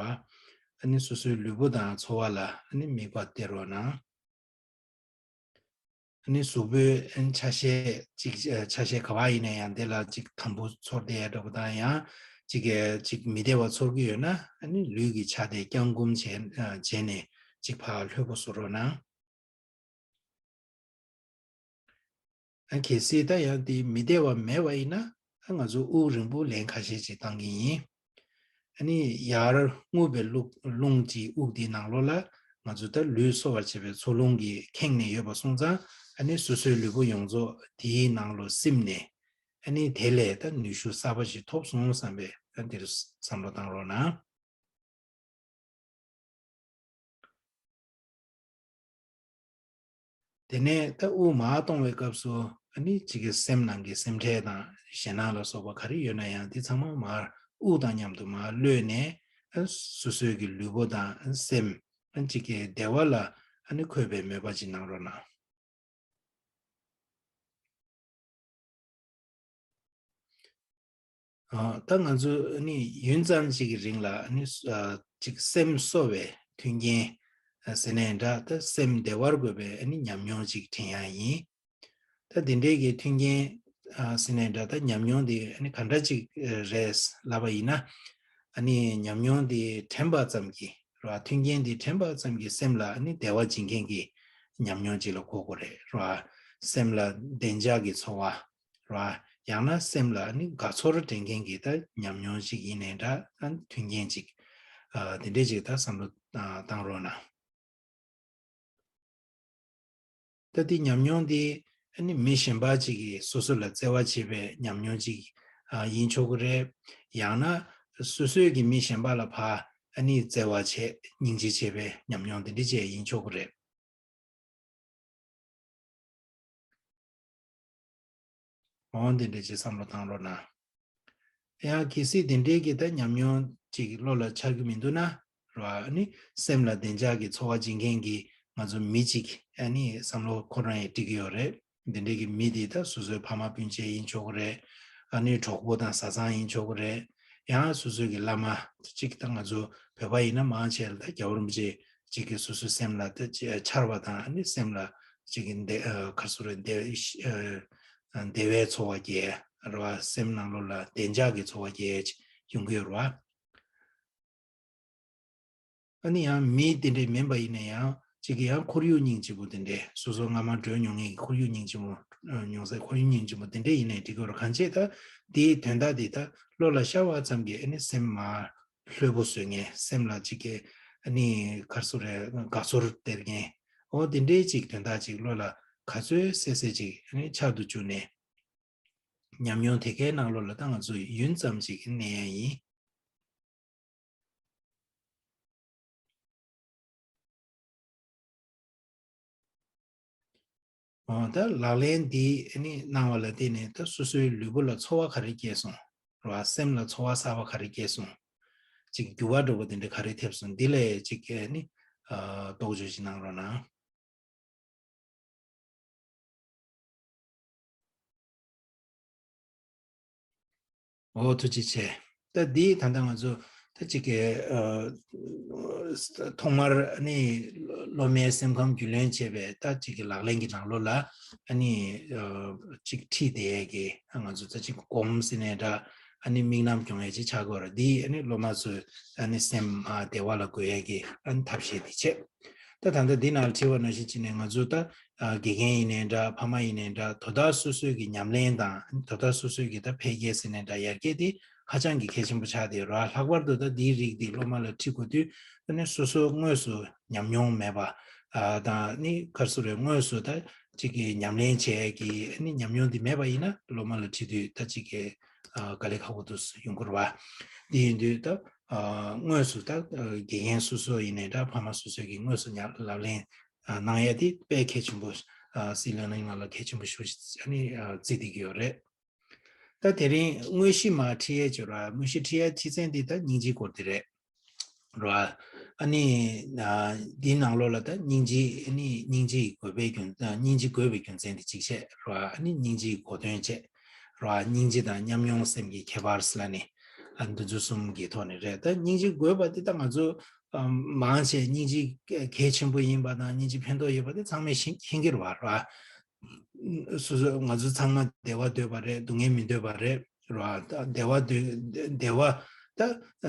ཨ་ནི་སོ་སོའི་ལུས་པོ་དང་འཚོ་བ་ལ་ཨ་ནི་དམིགས་པ་གཏད་རོགས་གནང་། ཨ་ནི་གཟུགས་པོའི་ཨ་ནི་ཆ་ཤས་ཅིག་ཨ་ཆ་ཤས་ག་པར་ཡིན་ན་ཡང་དེ་ལ་ཅིག་དམ་པོ་ཚོར་བསྡད་ཡ་འདྲ་པོ་དང་ཡང་ཅིག་གི་ཅིག་མི་བདེ་བ་ཚོར་གྱི་ཡོད་ན་ཨ་ནི་ལུས་ཀྱི་ཆ་དེ་བརྐྱང་བསྐུམ་བྱས་ཨ་བྱས་ནས་ཅིག་ཕར་ལྷོད་པོ་བཟོ་རོགས་གནང་། ཨ་གལ་སྲིད་ད་ཡང་དེ་མི་བདེ་བ་མེད་པ་ཡིན་ན་ཨ་ང་ཚོ་དབུགས་རིང་པོ་ལན་ཁ་ཤས་ཅིག་བཏང་གི་ཡིན། ཨ་ནི་ཡར་རྔུབ་པའི་རླུང་རླུང་གི་དབུགས་དེའི་ནང་ལོགས་ལ་ང་ཚོ་ད་ལུས་གསོ་བར་བྱེད་པའི་འཚོ་རླུང་གིས་ཁེངས་ནས་ཡོད་པ་སོང་ཙང་ཨ་ནི་སོ་སོའི་ལུས་པོ་ཡོངས་རྫོགས་དེའི་ནང་ལོགས་སིམ་ནས་ཨ་ནི་དེ་ལས་ད་ནུས་ཤུགས་གསར་པ་ཞིག་ཐོབ་སོང་བསམ་པའི་ཨ་འདིར་བསམ་བློ་བཏང་རོགས་གནང་། དེ་ནས་ད་དབུགས་མར་གཏོང་བའི་སྐབས་སུ་ཨ་ནི་གཅིག་གི་སེམས་ནང་གི་སེམས་ཁྲལ་དང་ཞེད་སྣང་ལ་སོགས་པ་ག་རེ་ཡོད་ན་ཡང་དེ་ཚང་མ་མར་དབུགས་དང་མཉམ་དུ་མར་གློད་ནས་ཨ་སོ་སོའི་གི་ལུས་པོ་དང་ཨ་སེམས་ཨ་གཅིག་གི་བདེ་བ་ལ་ཨ་ནི་འཁོད་པའི་མོས་པ་ཅིག་གནང་རོགས་གནང་། ཨ་ད་ང་ཚོ་ནི་ཡུན་ཙམ་ཞིག་གི་རིང་ལ་ནི་ཨ་ཅིག་སེམས་གསོ་བའི་མཐུན་རྐྱེན་ཨ་ཟེར་ནའི་འདྲ། ད་སེམས་བདེ་བར་དགོས་པའི་ཨ་ནི་ཉམས་མྱོང་ཅིག་དྲན་ཡ་ཡིན། ད་དེ་འདྲའི་གི་མཐུན་རྐྱེན་ཨ་ཟེར་ནའི་འདྲ། ད་ཉམས་མྱོང་དེ་ཨ་ནི་ག་འདྲ་ཅིག་རེད་ལབ་པ་ཡིན་ན། ཨ་ནི་ཉམས་མྱོང་དེ་དྲན་པ་ཙམ་གྱིས་རེད་པ། མཐུན་རྐྱེན་དེ་དྲན་པ་ཙམ་གྱིས་སེམས་ལ་ཨ་ནི་བདེ་བ་སྦྱིན་མཁན་གྱི་ཉམས་མྱོང་ཅིག་ལ་གོ་དགོས་རེད་རེད་པ། སེམས་ལ་བདེ་འཇགས་ཀྱི་ཚོར་བ་རེད་པ། ཡང་ན་སེམས་ལ་ཨ་ནི་དགའ་ཚོར་སྤྲད་མཁན་གྱི་ད་ཉམས་མྱོང་ཅིག་ཡིན་ནའི་འདྲ། ཨ་ནི་མཐུན་རྐྱེན་ཅིག་ཨ་དེ་འདྲས་ཅིག་ད་བསམ་བློ་ཨ་བཏང་རོགས་གནང་། ད་དེ་ཉམས་མྱོང་དེ་ཨ་ནི་མི་གཞན་པ་ཅིག་གིས་སོ་སོ་ལ་བརྩེ་བ་བྱེད་པའི་ཉམས་མྱོང་ཅིག་ཨ་ཡིན་ཆོག་གི་རེད། ཡང་ན་སོ་སོས་ཀྱི་མི་གཞན་པ་ལ་ཕར་ཨ་ནི་བརྩེ་བ་བྱེད་སྙིང་རྗེ་བྱེད་པའི་ཉམས་མྱོང་དེ་འདྲ་ཅིག་ཡིན་ཆོག་གི་རེད། འོ་དེ་འདྲ་ཅིག་བསམ་བློ་བཏང་རོགས་གནང་། ཡང་གལ་སྲིད་དེ་འདྲའི་གི་ད་ཉམས་མྱོང་ཅིག་བློ་ལ་འཆར་གྱི་མི་འདུག་ན་རེད་པ། ཨ་ནི་སེམས་ལ་བདེ་འཇགས་ཀྱི་ཚོར་བ་སྦྱིན་མཁན་གྱི་ང་ཚོ་མི་ཅིག་ཨ་ནི་བསམ་བློ་ཁོ་རང་ཡང་འཁྲིད་ཀྱི་ཡོད་རེད། དེ་འདྲའི་གི་མི་དེ་ད་སོ་སོའི་ཕ་མ་སྤུན་མཆེད་ཡིན་ཆོག་གི་རེད། ཨ་ནི་གྲོགས་པོ་དང་བཟའ་ཚང་ཡིན་ཆོག་གི་རེད། ཡང་སོ་སོའི་གི་བླ་མ་ཅིག་ད་ང་ཚོ་བོད་པ་ཡིན་ན་མང་ཆེ་ལ་ད་རྒྱལ་བ་རིན་པོ་ཆེ་ཅིག་གི་སོ་སོའི་སེམས་ལ་ད་ཅི་འཆར་བ་དང་ཨ་ནི་སེམས་ལ་ཅིག་གི་བདེ་ཨ་ག་རེ་ཟེར་རེད། བདེ་ཨ་བདེ་བའི་ཚོར་བ་སྐྱེ་རེད་པ། སེམས་ནང་ལོགས་ལ་བདེ་འཇགས་ཀྱི་ཚོར་བ་སྐྱེ་ཡོང་གི་ཡོད་རེད་པ། ཨ་ནི་ཡང་མི་དེ་འདྲས་མིན་པ་ཡིན་ན་ཡང་ཅིག་གི་ཡང་ཁོར་ཡུག་སྙིང་རྗེ་པོ་དེ་འདྲས། སོ་སོ་སྔ་མ་བགྲོད་མྱོང་མཁན་གྱི་ཁོར་ཡུག་སྙིང་རྗེ་པོ་མྱོང་སའི་ཁོར་ཡུག་སྙིང་རྗེ་པོ་དེ་འདྲས་ཡིན་ནའི་འགྲིག་གི་རེད། གང་བྱས་ད་དེའི་དོན་དག་དེ་ད་བློ་ལ་ཤར་བ་ཙམ་གྱིས་ཨ་ནི་སེམས་མར་ལྷོད་པོ་བཟོ་མཁན། སེམས་ལ་ཅིག་གི་ཨ་ནི་ག་རེ་ཟེར་རེད། དགའ་ཚོར་སྟེར་མཁན། འོ་དེ་འདྲའི་ཅིག་དོན་དག་ཅིག་བློ་ལ་ག་ཚོད་གསལ་གསལ་ཅིག་ཨ་ནི་འཆར་དུ་བཅུག་ནས། ཉམས་མྱོང་དེ་གའི་ནང་ལོགས་ལ་ད་ང་ཚོ་ཡུན་ཙམ་ཅིག་གནས་ཡ་ཡིན། འོ་ད་ལག་ལེན་འདི་ཨ་ནི་གནང་བ་ལ་བརྟེན་ནས་ད་སོ་སོའི་ལུས་པོ་ལ་ཚོར་བ་ག་རེ་སྐྱེས་སོང་རེད་པ། སེམས་ལ་ཚོར་བ་གསར་པ་ག་རེ་སྐྱེས་སོང་། ཅིག་འགྱུར་བ་འདྲ་པོ་དེ་འདྲ་ག་རེ་ཐེབས་སོང་། འདི་ལ་ཅིག་ཨ་ནི་ཨ་རྟོག་དཔྱོད་ཅིག་གནང་རོགས་གནང་། འོ་ཐུགས་རྗེ་ཆེ། ད་འདི་ད་ལྟ་ང་ཚོ་ ད་ཅིག་གི་ཨ་ཐོག་མར་ཨ་ནི་སློབ་མའི་སེམས་ཁམས་རྒྱུས་ལོན་བྱས་པའི་ད་ཅིག་གི་ལག་ལེན་གྱི་ནང་ལོགས་ལ་ཨ་ནི་ཨ་ཅིག་ཁྲིད་བསྡད་ཡས་ཀྱི་ང་ཚོ་ད་ཅིག་སྒོམ་ཟེར་ནའི་འདྲ། ཨ་ནི་དམིགས་རྣམ་སྐྱོང་ཡས་ཅིག་ཆགས་དགོས་རེད། འདི་ཨ་ནི་སློབ་མ་ཚོའི་ཨ་ནི་སེམས་ཨ་བདེ་བ་ལ་འགོད་ཡས་ཀྱི་ཨ་ནི་ཐབས་ཤེས་འདི་བྱས། ད་ད་ལྟ་འདི་ནང་ལ་དྲིས་པ་ནང་བཞིན་བྱས་ནས་ང་ཚོ་ད་ཨ་དགེ་རྒན་ཡིན་ནའི་འདྲ། ཕ་མ་ཡིན་ནའི་འདྲ། དོ་བདག་སོ་སོའི་གི་ཉམས་ལེན་དང་དོ་བདག་སོ་སོའི་གི་ད་འཕེལ་རྒྱས་ཟེར་ནའི་འདྲ། ཡར་རྒྱས་དེ་ཧ་ཅང་གི་གལ་ཆེན་པོ་ཆགས་བསྡད་ཡོད་རེད། ལྷག་པར་དུ་ད་འདིའི་རིགས་འདི་སློབ་མ་ལ་ཁྲིད་དགོས་དུས་ཨ་ནི་སོ་སོ་དངོས་སུ་ཉམས་མྱོང་མེད་པ་ཨ་དང་ནི་ག་རེ་ཟེར་རེད། དངོས་སུ་ད་ཅིག་གི་ཉམས་ལེན་བྱེད་ཡས་ཀྱི་ཨ་ནི་ཉམས་མྱོང་འདི་མེད་པ་ཡིན་ན་སློབ་མ་ལ་ཁྲིད་དུས་ད་ཅིག་གི་ཨ་དཀའ་ལས་ཁག་པོ་འདུག་ཡོང་གི་རེད་བ། འདི་ཡིན་དུས་ད་ཨ་དངོས་སུ་ད་ཨ་དགེ་རྒན་སོ་སོ་ཡིན་ནའི་འདྲ། ཕ་མ་སོ་སོ་གིས་དངོས་སུ་ཉ་ལག་ལེན་ཨ་གནང་ཡ་དེ་དཔེ་གལ་ཆེན་པོ། ཨ་སི་ལར་ནིང་ནང་ལ་གལ་ཆེན་པོ་ཞེ་པོ་ཅིག་ཨ་ནི་ཨ་བརྩི་བསྡད་ཀྱི་ཡོད་རེད། ད་དེ་རིང་དངོས་གཞི་མར་ཁྲིད་ཡས་བྱོས་ར། དངོས་གཞི་ཁྲིད་ཡས་ཁྲིད་ཚན་འདི་ད་སྙིང་རྗེའི་སྐོར་དེ་རེད་ར། ཨ་ནི་ཨ་འདིའི་ནང་ལོགས་ལ་ད་སྙིང་རྗེ། ཨ་ནི་སྙིང་རྗེ་ཡི་དགོས་པའི་རྒྱུ། ཨ་སྙིང་རྗེ་དགོས་པའི་རྒྱུ་མཚན་དེ་གཅིག་བཤད་ར། ཨ་ནི་སྙིང་རྗེ་ཡི་གོ་དོན་བཤད་ར། སྙིང་རྗེ་དང་ཉམས་མྱོང་སེམས་ཀྱི་ཁྱད་པར་ཟེར་ལབ་ནས་ཨ་འདི་ཚོ་གསུམ་གྱི་ཐོག་ནས་རེད། ད་སྙིང་རྗེ་དགོས་པ་དེ་ད་ང་ཚོ་ཨ་མང་ཆེ་སྙིང་རྗེ་གལ་ཆེན་པོ་ཡིན་པ་དང་སྙིང་རྗེ་ཕན་ཐོགས་ཡོད་པ་དེ་ཚང་མས་ཤེས་ཤེས་ཀྱི་རེད་བ་ར། སོ་སོ་ང་ཚོ་ཚང་མ་བདེ་བ་འདོད་པ་རེད། སྡུག་བསྔལ་མི་འདོད་པ་རེད་ར། ད་བདེ་བ་འདོད། བདེ་བ། ད་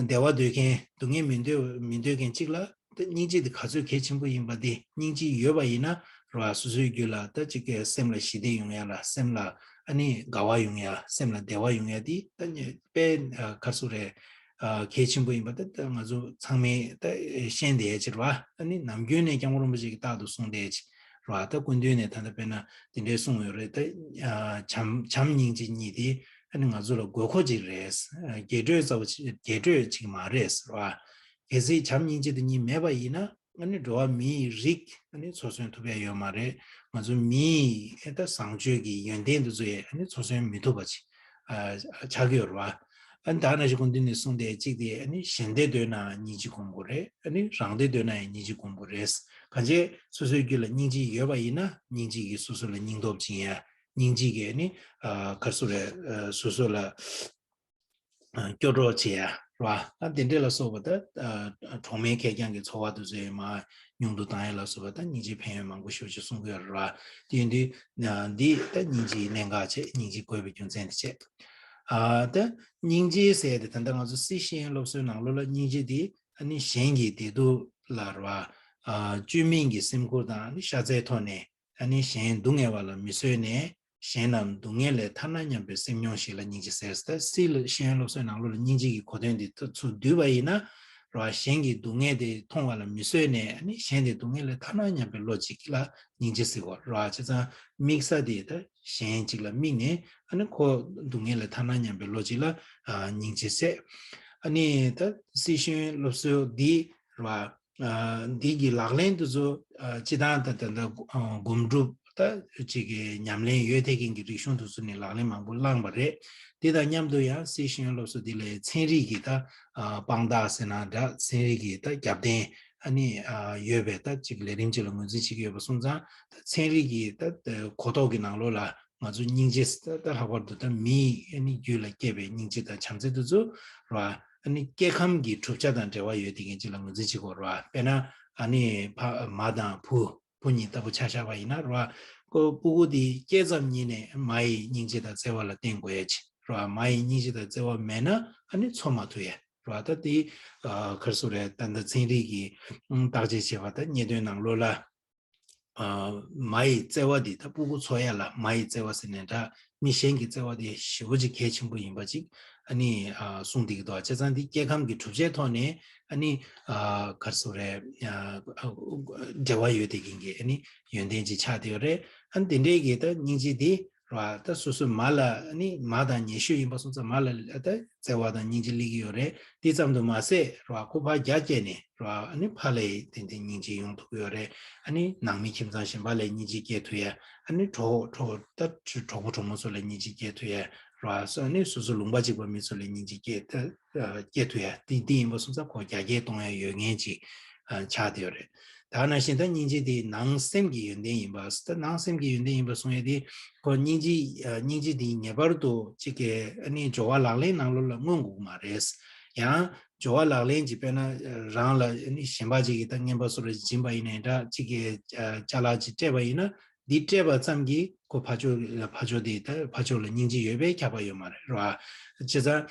བདེ་བ་འདོད་མཁན་སྡུག་བསྔལ་མི་འདོད་མི་འདོད་མཁན་གཅིག་ལ་ད་སྙིང་རྗེ་དེ་ག་ཚོད་གལ་ཆེན་པོ་ཡིན་པ་དེ། སྙིང་རྗེ་ཡོད་པ་ཡིན་ན་ར་སོ་སོའི་རྒྱུད་ལ་ད་ཅིག་གི་སེམས་ལ་ཞི་བདེ་ཡོང་ཡ་ལ། སེམས་ལ་ཨ་ནི་དགའ་བ་ཡོང་ཡ། སེམས་ལ་བདེ་བ་ཡོང་ཡ་དེ་ད་དཔེ་ཨ་ག་རེ་ཟེར་རེད། ཨ་གལ་ཆེན་པོ་ཡིན་པ་ད་ད་ང་ཚོ་ཚང་མས་ད་ཤེས་བསྡད་ཡ་ཅིག་རེད་བ། ཨ་ནི་ནམ་རྒྱུན་ནས་སྐྱབས་མགོན་རིན་པོ་ཆེ་གིས་རྟག་ཏུ་གསུང་བསྡད་ཡ་ཅིག་རེད་བ། ད་སྐུ་མདུན་ནས་ད་ལྟ་དཔེར་ན་དེ་འདྲའི་གསུངས་ཡོད་རེད། ད་ཨ་བྱམས་བྱམས་སྙིང་རྗེ་གཉིས་དེ་ཨ་ནི་ང་ཚོ་ལ་དགོས་མཁོ་ཅིག་རེད། ཨ་རྒྱས་སྤྲོས་རྩ་བ་ཅིག་རྒྱས་སྤྲོས་ཅིག་མ་རེད་ཟེར་བ། གལ་སྲིད་བྱམས་སྙིང་རྗེ་དེ་གཉིས་མེད་པ་ཡིན་ན་ཨ་ནི་འགྲོ་བ་མིའི་རིགས་ཨ་ནི་འཚོ་གསོན་ཐུབ་ཡ་ཡོད་མ་རེད། ང་ཚོ་མིའི་ཨེ་ད་བཟང་སྤྱོད་ཀྱི་ཡོན་ཏན་དེ་ཚོ་ཡང་ཨ་ནི་འཚོ་གསོན་མི་ཐུབ་པ་ཅིག་ཨ་ཆགས་ཀྱི་ཡོད་རེད་བ། ཨ་ནི་ད་ནང་བཞིན་སྐུ་མདུན་ནས་གསུངས་དེ་གཅིག་དེ་ཨ་ནི་གཞན་བདེ་འདོད་ན་སྙིང་རྗེ་སྒོམ་དགོས་རེད། ཨ་ནི་རང་བདེ་འདོད་ན་ཡང་སྙིང་རྗེ་སྒོམ་དགོས་རེད། གང་བྱས་སོ་སོའི་རྒྱུད་ལ་སྙིང་རྗེ་ཡོད་པ་ཡིན་ན་སྙིང་རྗེ་གིས་སོ་སོ་ལ་སྙིང་སྟོབས་སྦྱིན་ཡ། སྙིང་རྗེ་གིས་ཨ་ནི་ཨ་ག་རེ་ཟེར་རེད། ཨ་སོ་སོ་ལ་ཨ་སྐྱོ་གྲོགས་བྱེད་ཡ་རེད་བ། ཨ་དེ་འདྲས་ལ་སོགས་པ་ད་ཨ་གྲོགས་མེད་ཁེར་རྐྱང་གི་འཚོ་བ་དེ་ཚོ་ཡང་མར་ཉུང་དུ་བཏང་ཡ་ལ་སོགས་པ་ད་སྙིང་རྗེའི་ཕན་ཡོན་མང་པོ་ཞེ་པོ་ཅིག་གསུང་གི་ཡོད་རེད་བ། དེ་ཡིན་དུས་ཨ་འདི་ད་སྙིང་རྗེའི་གནད་འགག་བྱས། སྙིང་རྗེ་དགོས་པའི་རྒྱུ་མཚན་དེ་བྱས། ཨ་ད་སྙིང་རྗེ་ཟེར་དེ་ད་ལྟ་ང་ཚོ་སི་ཤེས་ཡོན་སློབ་གསོའི་ནང་ལོགས་ལ་སྙིང་རྗེ་དེ་ཨ་ནི་གཞན་གྱི་བདེ་སྡུག་ལ་རེད་བ། ཨ་བཅོས་མིན་གྱི་སེམས་ཁུར་དང་ཨ་ནི་ཤ་ཚའི་ཐོག་ནས། ཨ་ནི་གཞན་སྡུག་བསྔལ་བ་ལ་མི་བཟོད་ནས། གཞན་རྣམས་སྡུག་བསྔལ་ལས་ཐར་ན་སྙམ་པའི་སེམས་མྱོང་ཞིག་ལ་སྙིང་རྗེ་ཟེར། ད་སི་ལ་ཤེས་ཡོན་སློབ་གསོའི་ནང་ལོགས་ལ་སྙིང་རྗེ་གི་གོ་དོན་འདི་ཚུར་བསྡུས་པ་ཡིན་ན་ར། གཞན་གྱི་སྡུག་བསྔལ་དེ་མཐོང་བ་ལ་མི་བཟོད་ནས། ཨ་ནི་གཞན་དེ་སྡུག་བསྔལ་ལས་ཐར་ན་སྙམ་པའི་བློ་གཅིག་ལ་སྙིང་རྗེ་ཟེར་གོ་ར། བྱས་ཙང་དམིགས་ས་དེ་ད་གཞན་གཅིག་ལ་དམིགས་ནས་ཨ་ནི་ཁོ་སྡུག་བསྔལ་ལས་ཐར་ན་སྙམ་པའི་བློ་གཅིག་ལ་ཨ་སྙིང་རྗེ་ཟེར། ཨ་ནི་ད་སི་ཤེས་ཡོན་སློབ་གསོ་འདི་ར། ཨ་འདི་གི་ལག་ལེན་དེ་ཚོ་ཨ་སྤྱི་བཏང་ད་ད་ད་ཨ་སྒོམ་སྒྲུབ་ད་ཅིག་གི་ཉམས་ལེན་ཡོད་བསྡད་མཁན་གྱི་རིག་གཞུང་དེ་ཚོ་ནས་ལག་ལེན་མང་པོ་བླངས་པ་རེད། དེ་དང་མཉམ་དུ་ཡང་སི་ཤེས་ཡོན་སློབ་གསོ་འདི་ལ་ཚན་རིག་གི་ད་ཨ་དཔང་རྟགས་ཟེར་ན་འདྲ། ཚན་རིག་གི་ད་རྒྱབ་རྟེན་ཨ་ནི་ཨ་ཡོད་པའི་ད་ཅིག་ལས་རིམ་ཅིག་ལ་ངོས་འཛིན་བྱེད་ཀྱི་ཡོད་པ་སོང་ཙང་། ད་ཚན་རིག་གི་ད་གོ་རྟོགས་ཀྱི་ནང་ལོགས་ལ་ང་ཚོ་སྙིང་རྗེ་ད་ད་ལྷག་པར་དུ་ད་མིའི་ཨ་ནི་རྒྱུད་ལ་སྐྱེས་པའི་སྙིང་རྗེ་དང་བྱམས་བརྩེ་དེ་ཚོ་ར། ཨ་ནི་སྐྱེ་ཁམས་ཀྱི་གྲུབ་ཆ་དང་འབྲེལ་བ་ཡོད་བསྡད་མཁན་ཅིག་ལ་ངོས་འཛིན་བྱེད་དགོས་ར། དཔེར་ན་ཨ་ནི་ཕ་མ་དང་བུ། བུ་གཉིས་ལྟ་བུ་ཆ་བཞག་པ་ཡིན་ན་ར། ཁོ་སྤུ་གུ་དེ་སྐྱེས་ཙམ་ཉིད་ནས་མ་ཡི་སྙིང་རྗེ་དང་བརྩེ་བ་ལ་བརྟེན་དགོས་ཡ་ཅིག་ར། མ་ཡི་སྙིང་རྗེ་དང་བརྩེ་བ་མེད་ན་ཨ་ནི་འཚོ་མ་ཐུབ་ཡ་ར། ད་དེ་ཨ་ག་རེ་ཟེར་རེད། ད་ད་ཚན་རིག་གི་ཨང་བརྟག་དཔྱད་བྱས་པ་ད་རྙེད་དོན་ནང་ལོགས་ལ། ཨ་མ་ཡི་བརྩེ་བ་འདི་ད་སྤུ་གུ་འཚོ་ཡ་ལ་མ་ཡི་བརྩེ་བ་ཟེར་ནའི་འདྲ། མི་གཞན་གྱི་བརྩེ་བ་དེ་ཞེ་པོ་ཅིག་གལ་ཆེན་པོ་ཡིན་པ་ཅིག་ཨ་ནི་ཨ་གསུངས་བསྡད་ཀྱི་འདུག་བྱས་ཙང་འདི་སྐྱེ་ཁམས་ཀྱི་གྲུབ་ཆའི་ཐོག་ནས་ཨ་ནི་ཨ་ག་རེ་ཟེར་རེད། ཨ་འབྲེལ་བ་ཡོད་བསྡད་མཁན་གྱི་ཨ་ནི་ཡོན་ཏན་ཅིག་ཆགས་བསྡད་ཡོད་རེད། ཨ་ནི་དེ་འདྲའི་གི་ད་སྙིང་རྗེ་འདི་ར། ད་སོ་སོའི་མ་ལ་ཨ་ནི་མ་དང་ཉེ་ཤོས་ཡིན་པ་སོང་ཙང་མ་ལ་ད་བརྩེ་བ་དང་སྙིང་རྗེ་སླེབས་ཀྱི་ཡོད་རེད། དེ་ཙམ་དུ་མ་ཟད་ར། ཁོ་ཕར་རྒྱ་བསྐྱེད་ནས་ར། ཨ་ནི་ཕ་ལ་ཡི་ཏན་ཏན་སྙིང་རྗེ་ཡོང་ཐུབ་ཀྱི་ཡོད་རེད། ཨ་ནི་ནང་མི་ཁྱིམ་ཚང་གཞན་པ་ལ་སྙིང་རྗེ་སྐྱེ་ཐུབ་ཡ། ཨ་ནི་གྲོགས་གྲོགས་ད་གྲོགས་པོ་གྲོགས་མོ་ཚོ་ལ་སྙིང་རྗེ་སྐྱེ་ཐུབ་ཡ་ར། སོ་ཨ་ནི་སོ་སོ་ལུང་པ་གཅིག་པ་མི་ཚོ་ལ་སྙིང་རྗེ་སྐྱེ་ད་སྐྱེ་ཐུབ་ཡ། དེ་དེ་ཡིན་པ་སོང་ཙང་ཁོ་རྒྱ་སྐྱེད་གཏོང་ཡ་ཡོད་མཁན་ཅིག་ཨ་ཆགས་བསྡད་ཡོད་རེད། ད་ནང་བཞིན་ད་སྙིང་རྗེ་དེ་ནང་སེམས་ཀྱི་ཡོན་ཏན་ཡིན་པ། ད་ནང་སེམས་ཀྱི་ཡོན་ཏན་ཡིན་པ་གསུང་ཡ་དེ་ཁོ་སྙིང་རྗེ་ཨ་སྙིང་རྗེ་དེ་ངེས་པར་དུ་གཅིག་གི་ཨ་ནི་སྦྱོར་བ་ལག་ལེན་ནང་ལོགས་ལ་མངོན་དགོས་ཀྱི་མ་རེད། ཡང་སྦྱོར་བ་ལག་ལེན་གྱི་དཔེར་ན་རང་ལ་ནི་གཞན་པ་ཅིག་གིས་ད་རྔན་པ་སོ་རེ་སྦྱིན་པ་ཡིན་ནའི་འདྲ། གཅིག་གིས་ཅ་ལག་ཅིག་སྤྲད་པ་ཡིན་ན། འདི་སྤྲད་པ་ཙམ་གྱིས་ཁོ་ཕར་ཕྱོགས་ལ་ཕར་ཕྱོགས་དེ་ད་ཕར་ཕྱོགས་ལ་སྙིང་རྗེ་ཡོད་པའི་ཁྱབ་པ་ཡོད་མ་རེད་ར། བྱས་ཙང་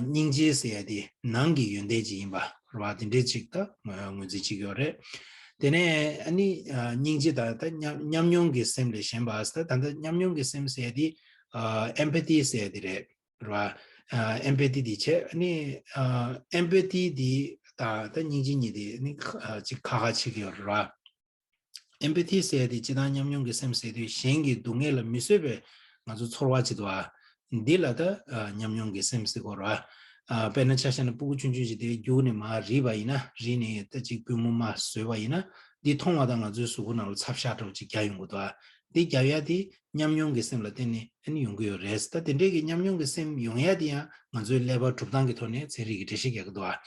སྙིང་རྗེ་ཟེར་ཡ་དེ་ནང་གི་ཡོན་ཏན་ཅིག་ཡིན་པ་ར། དེ་འདྲའི་ཅིག་ད་ངོས་འཛིན་ཅིག་ཡོད་རེད། དེ་ནས་ཨ་ནི་སྙིང་རྗེ་དང་ད་ཉམས་ཉམས་མྱོང་གི་སེམས་ལས་གཞན་པ། ད་ད་ལྟ་ཉམས་མྱོང་གི་སེམས་ཟེར་ཡ་དེ་ཨེམ་པ་ཐི་ཟེར་ཡ་དེ་རེད་ར། ཨེམ་པ་ཐི་དེ་བྱས། ཨ་ནི་ཨེམ་པ་ཐི་དེ་དང་ད་སྙིང་རྗེ་གཉིས་དེ་ནི་ཅིག་ཁ་ཁ་ཕྱེ་གི་ཡོད་ར། ཨེམ་པ་ཐི་ཟེར་ཡ་དེ་སྤྱིར་བཏང་ཉམས་མྱོང་གི་སེམས་ཟེར་དུས་གཞན་གྱི་སྡུག་བསྔལ་ལ་མི་བཟོད་པའི་ང་ཚོ་ཚོར་བ་ཅིག་འདུག་ཨ། འདི་ལ་ད་ཨ་ཉམས་མྱོང་གི་སེམས་ཟེར་གོ་ར། ཨ་དཔེར་ན་ཆ་བཞག་ན་སྤུ་གུ་ཆུང་ཆུང་ཅིག་དེ་རྒྱུགས་ནས་མར་རིལ་བ་ཡིན་ན། རིལ་ནས་ད་ཅིག་པུས་མོ་མར་བཟོས་པ་ཡིན་ན། འདི་མཐོང་བ་དང་ང་ཚོའི་གཟུགས་པོ་ནང་ལ་ཚབ་ཤ་འདྲ་བོ་ཅིག་རྒྱག་ཡོང་གི་འདུག་ཨ། འདི་རྒྱག་ཡ་དེ་ཉམས་མྱོང་གི་སེམས་ལ་བརྟེན་ནས་ཨ་ནི་ཡོང་གི་ཡོད་རེད། ད་དེ་འདྲའི་གི་ཉམས་མྱོང་གི་སེམས་ཡོང་ཡ་དེ་ཡང་ང་ཚོའི་ཀླད་པ་གྲུབ་སྟངས་ཀྱི་ཐོག་ནས་ཚན་རིག་གི་འགྲེལ་བཤད་རྒྱག་གི་འདུག་ཨ།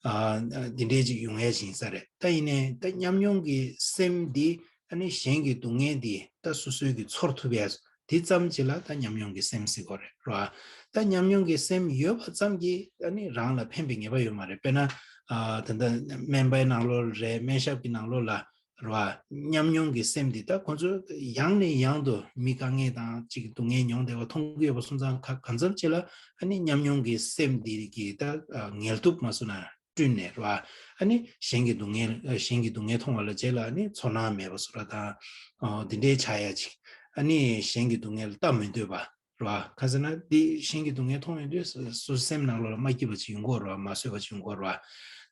ཨ་འདི་འདྲའི་ཅིག་ཡོང་ཡ་ཞིག་ཡིན་ས་རེད། ད་ཡིན་ནའི་ད་ཉམས་མྱོང་གི་སེམས་འདི་ཨ་ནི་གཞན་གྱི་སྡུག་བསྔལ་འདི་ད་སོ་སོའི་གི་ཚོར་ཐུབ་ཡ་དེ་ཙམ་ཅིག་ལ་ད་ཉམས་མྱོང་གི་སེམས་ཟེར་གོ་རེད་ར། ད་ཉམས་མྱོང་གི་སེམས་ཡོད་པ་ཙམ་གྱིས་ཨ་ནི་རང་ལ་ཕན་པའི་ངེས་པ་ཡོད་མ་རེད། དཔེར་ན་ཨ་ད་ལྟ་སྨན་པའི་ནང་ལོགས་རེད། སྨན་ཞབས་ཀྱི་ནང་ལོགས་ལ་རེད་བ། ཉམས་མྱོང་གི་སེམས་འདི་ད་ཁོང་ཚོ་ཡང་ནས་ཡང་དུ་མི་དཀའ་ངལ་དང་ཅིག་སྡུག་བསྔལ་མྱོང་བསྡད་པ་མཐོང་གི་ཡོད་པ་སོང་ཙང་། ག་གང་འཚམ་ཅིག་ལ་ཨ་ནི་ཉམས་མྱོང་གི་སེམས་འདི་གིས་ད་ངལ་དུབ་མ་བཟོད་ན་བསྐྲུན་ནས་རེད་བ། ཨ་ནི་གཞན་གྱི་སྡུག་བསྔལ་གཞན་གྱི་སྡུག་བསྔལ་མཐོང་བ་ལ་རྗེས་ལ་ཨ་ནི་ཚོར་སྣང་མེད་པ་བཟོ་འདྲ་དང་། འདི་འདྲའི་ཆགས་ཡ་ཅིག་ཨ་ནི་གཞན་གྱི་སྡུག་བསྔལ་ལ་ལྟ་མི་འདོད་པ། རེད་བ། ག་ཟེར་ན་འདི་གཞན་གྱི་སྡུག་བསྔལ་མཐོང་ཡོང་དུས་སོ་སོའི་སེམས་ནང་ལོགས་ལ་མ་སྐྱིད་པ་ཅིག་ཡོང་གི་ཡོད་རེད་བ། མ་བཟོད་པ་ཅིག་ཡོང་གི་ཡོད་རེད་བ།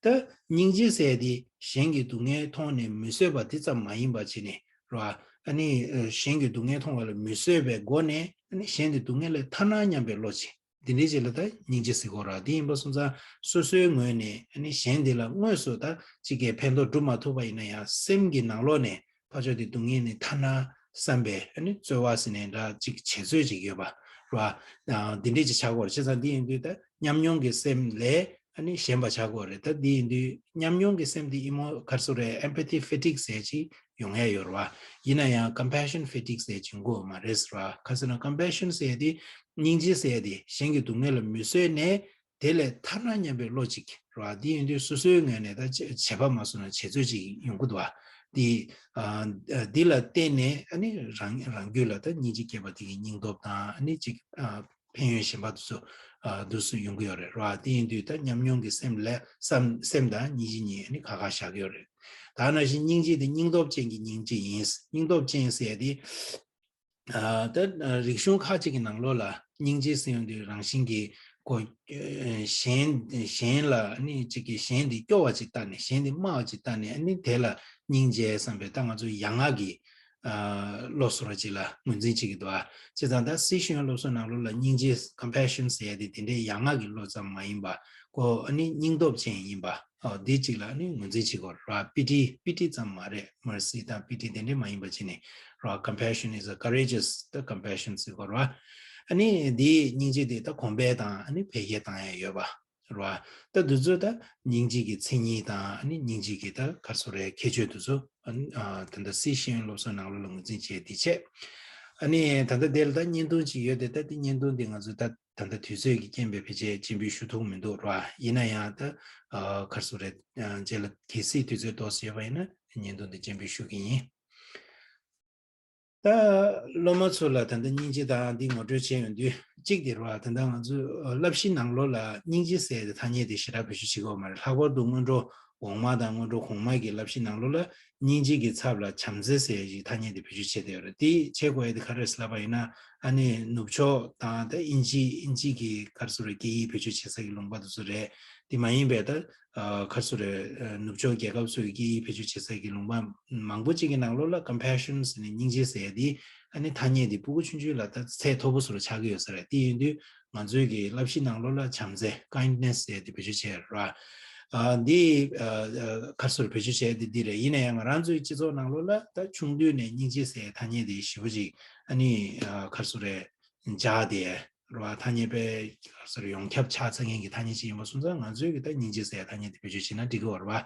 ད་སྙིང་རྗེ་ཟེར་ཡ་དེ་གཞན་གྱི་སྡུག་བསྔལ་མཐོང་ནས་མི་བཟོད་པ་དེ་ཙམ་མ་ཡིན་པ་བྱས་ནས་རེད་བ། ཨ་ནི་གཞན་གྱི་སྡུག་བསྔལ་མཐོང་བ་ལ་མི་བཟོད་པའི་སྒོ་ནས་ཨ་ནི་གཞན་གྱི་སྡུག་བསྔལ་ལས་ཐར་ན་སྙམ་པའི་བློ་ཅིག་འདི་འདྲའི་ཅིག་ལ་ད་སྙིང་རྗེ་ཟེར་གི་ཡོད་རེད་བ། དེ་ཡིན་པ་སོང་ཙང་སོ་སོའི་ངོས་ནས་ཨ་ནི་གཞན་དེ་ལ་དངོས་སུ་ད་ཅིག་གིས་ཕན་ཐོགས་སྒྲུབ་མ་ཐུབ་པ་ཡིན་ན་ཡང་སེམས་ཀྱི་ནང་ལོགས་ནས་ཕར་ཕྱོགས་དེ་སྡུག་བསྔལ་ནས་ཐར་ན་བསམ་པའི་ཨ་ནི་རྩོལ་བ་ཟེར་ནའི་འདྲ་ཅིག་བྱེད་ཚོད་ཅིག་ཡོད་པ་རེད་བ། འདི་འདྲས་ཅིག་ཆགས་ཀྱི་ཡོད་རེད། བྱས་ཙང་འདི་ཡིན་དུས་ད་ཉམས་མྱོང་གི་སེམས་ལས་ཨ་ནི་གཞན་པ་ཆགས་ཀྱི་ཡོད་རེད། ད་འདི་ཡིན་དུས་ཉམས་མྱོང་གི་སེམས་འདི་ཨི་མོ་ག་རེ་ཟེར་དགོས་རེད། empathy fatigue ཟེར་ཅིག་ཡོང་ཡ་ཡོད་རེད་བ། ཡིན་ན་ཡང་compassion fatigue ཟེར་ཅིག་ཡོང་གི་ཡོད་མ་རེད་ཟེར་བ། ག་ཟེར་ན་compassion ཟེར་ཡ་དེ་སྙིང་རྗེ་ཟེར་ཡ་དེ་གཞན་གྱི་སྡུག་བསྔལ་ལ་མི་བཟོད་ནས་དེ་ལས་ཐར་ན་སྙམ་པའི་བློ་ཅིག་རེད་བ། དེ་ཡིན་དུས་སོ་སོའི་ངོས་ནས་ད་བྱ་བྱེད་པ་མ་བཟོ་ན་བྱེད་ཚོད་ཅིག་ཡོང་གི་འདུག་བ། དེ་ཨ་འདི་ལ་བརྟེན་ནས་ཨ་ནི་རང་རང་རྒྱུད་ལ་ད་སྙིང་རྗེ་སྐྱེས་པ་དེ་གི་སྙིང་སྟོབས་དང་ཨ་ནི་ཅིག་ཨ་ཕན་ཡོན་གཞན་པ་དེ་ཚོ་ཨ་དེ་ཚོ་ཡོང་གི་ཡོད་རེད་རེད་བ། དེ་ཡིན་དུས་ད་ཉམས་མྱོང་གི་སེམས་ལས་སམ་སེམས་དང་སྙིང་རྗེ་གཉིས་ཨ་ནི་ཁ་ཁ་བཞག་གི་ཡོད་རེད། ད་ནང་བཞིན་སྙིང་རྗེ་དེ་སྙིང་སྟོབས་ཅན་གྱི་སྙིང་རྗེ་ཡིན། སྙིང་སྟོབས་ཅན་ཟེར་ཡ་དེ། ཨ་ད་རིག་གཞུང་ཁག་ཅིག་གི་ནང་ལོགས་ལ་སྙིང་རྗེ་ཟེར་ཡོང་དུས་རང་བཞིན་གྱིས་ཁོ་གཞན་གཞན་ལ་ནི་ཅིག་གིས་གཞན་དེ་སྐྱོ་བ་ཅིག་ལྟ་ནས་གཞན་དེ་དམའ་བ་ཅིག་ལྟ་ནས་ཨ་ནི་དེ་ལ་སྙིང་རྗེ་བསམ་པའི་ད་ང་ཚོ་ཡ་ང་གི་ཨ་བློ་བཟོ་འདྲ་ཅིག་ལ་ངོས་འཛིན་བྱེད་ཀྱི་འདུག་ཨ། བྱས་ཙང་ད་སི་ཤེས་ཡོན་སློབ་གསོའི་ནང་ལོགས་ལ་སྙིང་རྗེ་compassion ཟེར་ཡ་དེ་དེ་འདྲའི་ཡ་ང་གི་བློ་ཙམ་མ་ཡིན་པ་ཁོ་ཨ་ནི་སྙིང་སྟོབས་ཅན་ཡིན་པ། ཨོ་འདི་གཅིག་ལ་ནི་ངོས་འཛིན་བྱེད་དགོས་རེད་བ། པི་ཊི་པི་ཊི་ཙམ་མ་རེད། mercy དང་པི་ཊི་དེ་འདྲས་མ་ཡིན་པ་བྱས་ནས་རེད་བ། compassion is a courageous ད་compassion ཟེར་དགོས་རེད་བ། ཨ་ནི་འདིའི་སྙིང་རྗེ་དེ་ད་གོང་འཕེལ་དང་ཨ་ནི་འཕེལ་རྒྱས་བཏང་ཡ་ཡོད་པ་རེད་བ། ད་འདི་ཚོ་ད་སྙིང་རྗེ་གི་མཚན་ཉིད་དང་ཨ་ནི་སྙིང་རྗེ་གི་ད་ག་རེ་ཟེར་དགོས་རེད། ཁྱད་ཆོས་འདི་ཚོ་ཨ་ནི་ཨ་ད་ལྟ་སི་ཤེས་ཡོན་སློབ་གསོའི་ནང་ལོགས་ལ་ངོས་འཛིན་བྱས་འདི་བྱས། ཨ་ནི་ད་ལྟ་དེ་ལ་ད་བརྙན་ཐུང་ཅིག་ཡོད་དེ། ད་དེ་བརྙན་ཐུང་འདི་ང་ཚོ་ད་ད་ལྟ་དུས་ཚོད་ཀྱི་རྐྱེན་པས་ཕལ་ཆེར་སྤྱན་འབུལ་ཞུ་ཐུབ་མི་འདུག་ར། ཡིན་ན་ཡང་ད་ཨ་ག་རེ་ཟེར་དགོས་རེད། ཨ་རྗེས་ལ་གལ་སྲིད་དུས་ཚོད་ཏོག་ཙམ་ཡོད་པ་ཡིན་ན་བརྙན་ཐུང་འདི་སྤྱན་འབུལ་ཞུ་གི་ཡིན། ད་སློབ་མ་ཚོ་ལ་ད་ལྟ་སྙིང་རྗེ་དང་འདི་ངོ་སྤྲོད་བྱས་ཡོང་དུས་གཅིག་དེ་རེད་བ། ད་ལྟ་ང་ཚོའི་བསླབ་གཞི་ནང་ལོགས་ལ་སྙིང་རྗེ་ཟེར་ཡག་གི་ཐ་སྙད་དེ་ཞེ་དྲག་བེད་སྤྱོད་བྱེད་ཀྱི་ཡོད་མ་རེད། ལྷག་པར་དུ་སྔོན་འགྲོ་འོག་མ་དང་སྔོན་འགྲོ་གོང་མ་གི་བསླབ་གཞི་ནང་ལོགས་ལ་སྙིང་རྗེ་གི་ཚབ་ལ་བྱམས་བརྩེ་ཟེར་ཡག་གི་ཐ་སྙད་དེ་བེད་སྤྱོད་བྱས་བསྡད་ཡོད་རེད། དེ་བྱེད་དགོས་ཡག་དེ་ག་རེ་རེད་ལབ་པ་ཡིན་ན། ཨ་ནི་ནུབ་ཕྱོགས་དང་ད་དབྱིན་ཇི་དབྱིན་ཇི་གི་ག་རེ་ཟེར་དགོས་རེད། སྐད་ཡིག་བེད་སྤྱོད་བྱེད་ས་གི་ལུང་པ་དེ་ཚོ་རེད། དེ་མ་ཡིན་པའི་ད་ཨ་ག་རེ་ཟེར་དགོས་རེད། ཨ་ནུབ་ཕྱོགས་རྒྱལ་ཁབ་ཚོའི་སྐད་ཡིག་བེད་སྤྱོད་བྱེད་ས་གི་ལུང་པ་མང་པོ་ཅིག་གི་ནང་ལོགས་ལ་compassion ཟེར་ནས་སྙིང་རྗེ་ཟེར་ཡག་དེ་ཨ་ནི་ཐ་སྙད་དེ་སྤུ་གུ་ཆུང་ཆུང་ལ་ད་ཚད་མཐོ་པོ་བཟོ་འདྲ་ཆགས་ཀྱི་ཡོད་ས་རེད། དེ་ཡིན་དུས་ང་ཚོའི་གི་བསླབ་གཞི་ནང་ལོགས་ལ་བྱམས་བརྩེ་kindness ཟེར་ཡག་དེ་བེད་སྤྱོད་བྱས་ར། ཨ་འདི་ཨ་ཨ་ག་རེ་ཟེར་དགོས་རེད། བེད་སྤྱོད་བྱས་ཡག་དེ་འདི་རེད། ཡིན་ན་ཡང་ང་རང་ཚོའི་སྤྱི་ཚོགས་ནང་ལོགས་ལ་ད་ཆུང་དུས་ནས་སྙིང་རྗེ་ཟེར་ཡག་ཐ་སྙད་དེ་ཞེ་པོ་ཅིག་ཨ་ནི་ཨ་ག་རེ་ཟེར་དགོས་རེད། འཇགས་ཏེ་རེད་བ། ཐ་སྙད་དཔེ་ག་རེ་ཟེར་ཡོངས་ཁྱབ་ཆགས་ཚར་མཁན་གྱི་ཐ་སྙད་ཅིག་ཡིན་པ་སོང་ཙང་། ང་ཚོས་གི་ད་སྙིང་རྗེ་ཟེར་ཡག་ཐ་སྙད་དེ་བེད་སྤྱོད་བྱས་ན་འགྲིག་གི་ཡོད་རེད་བ།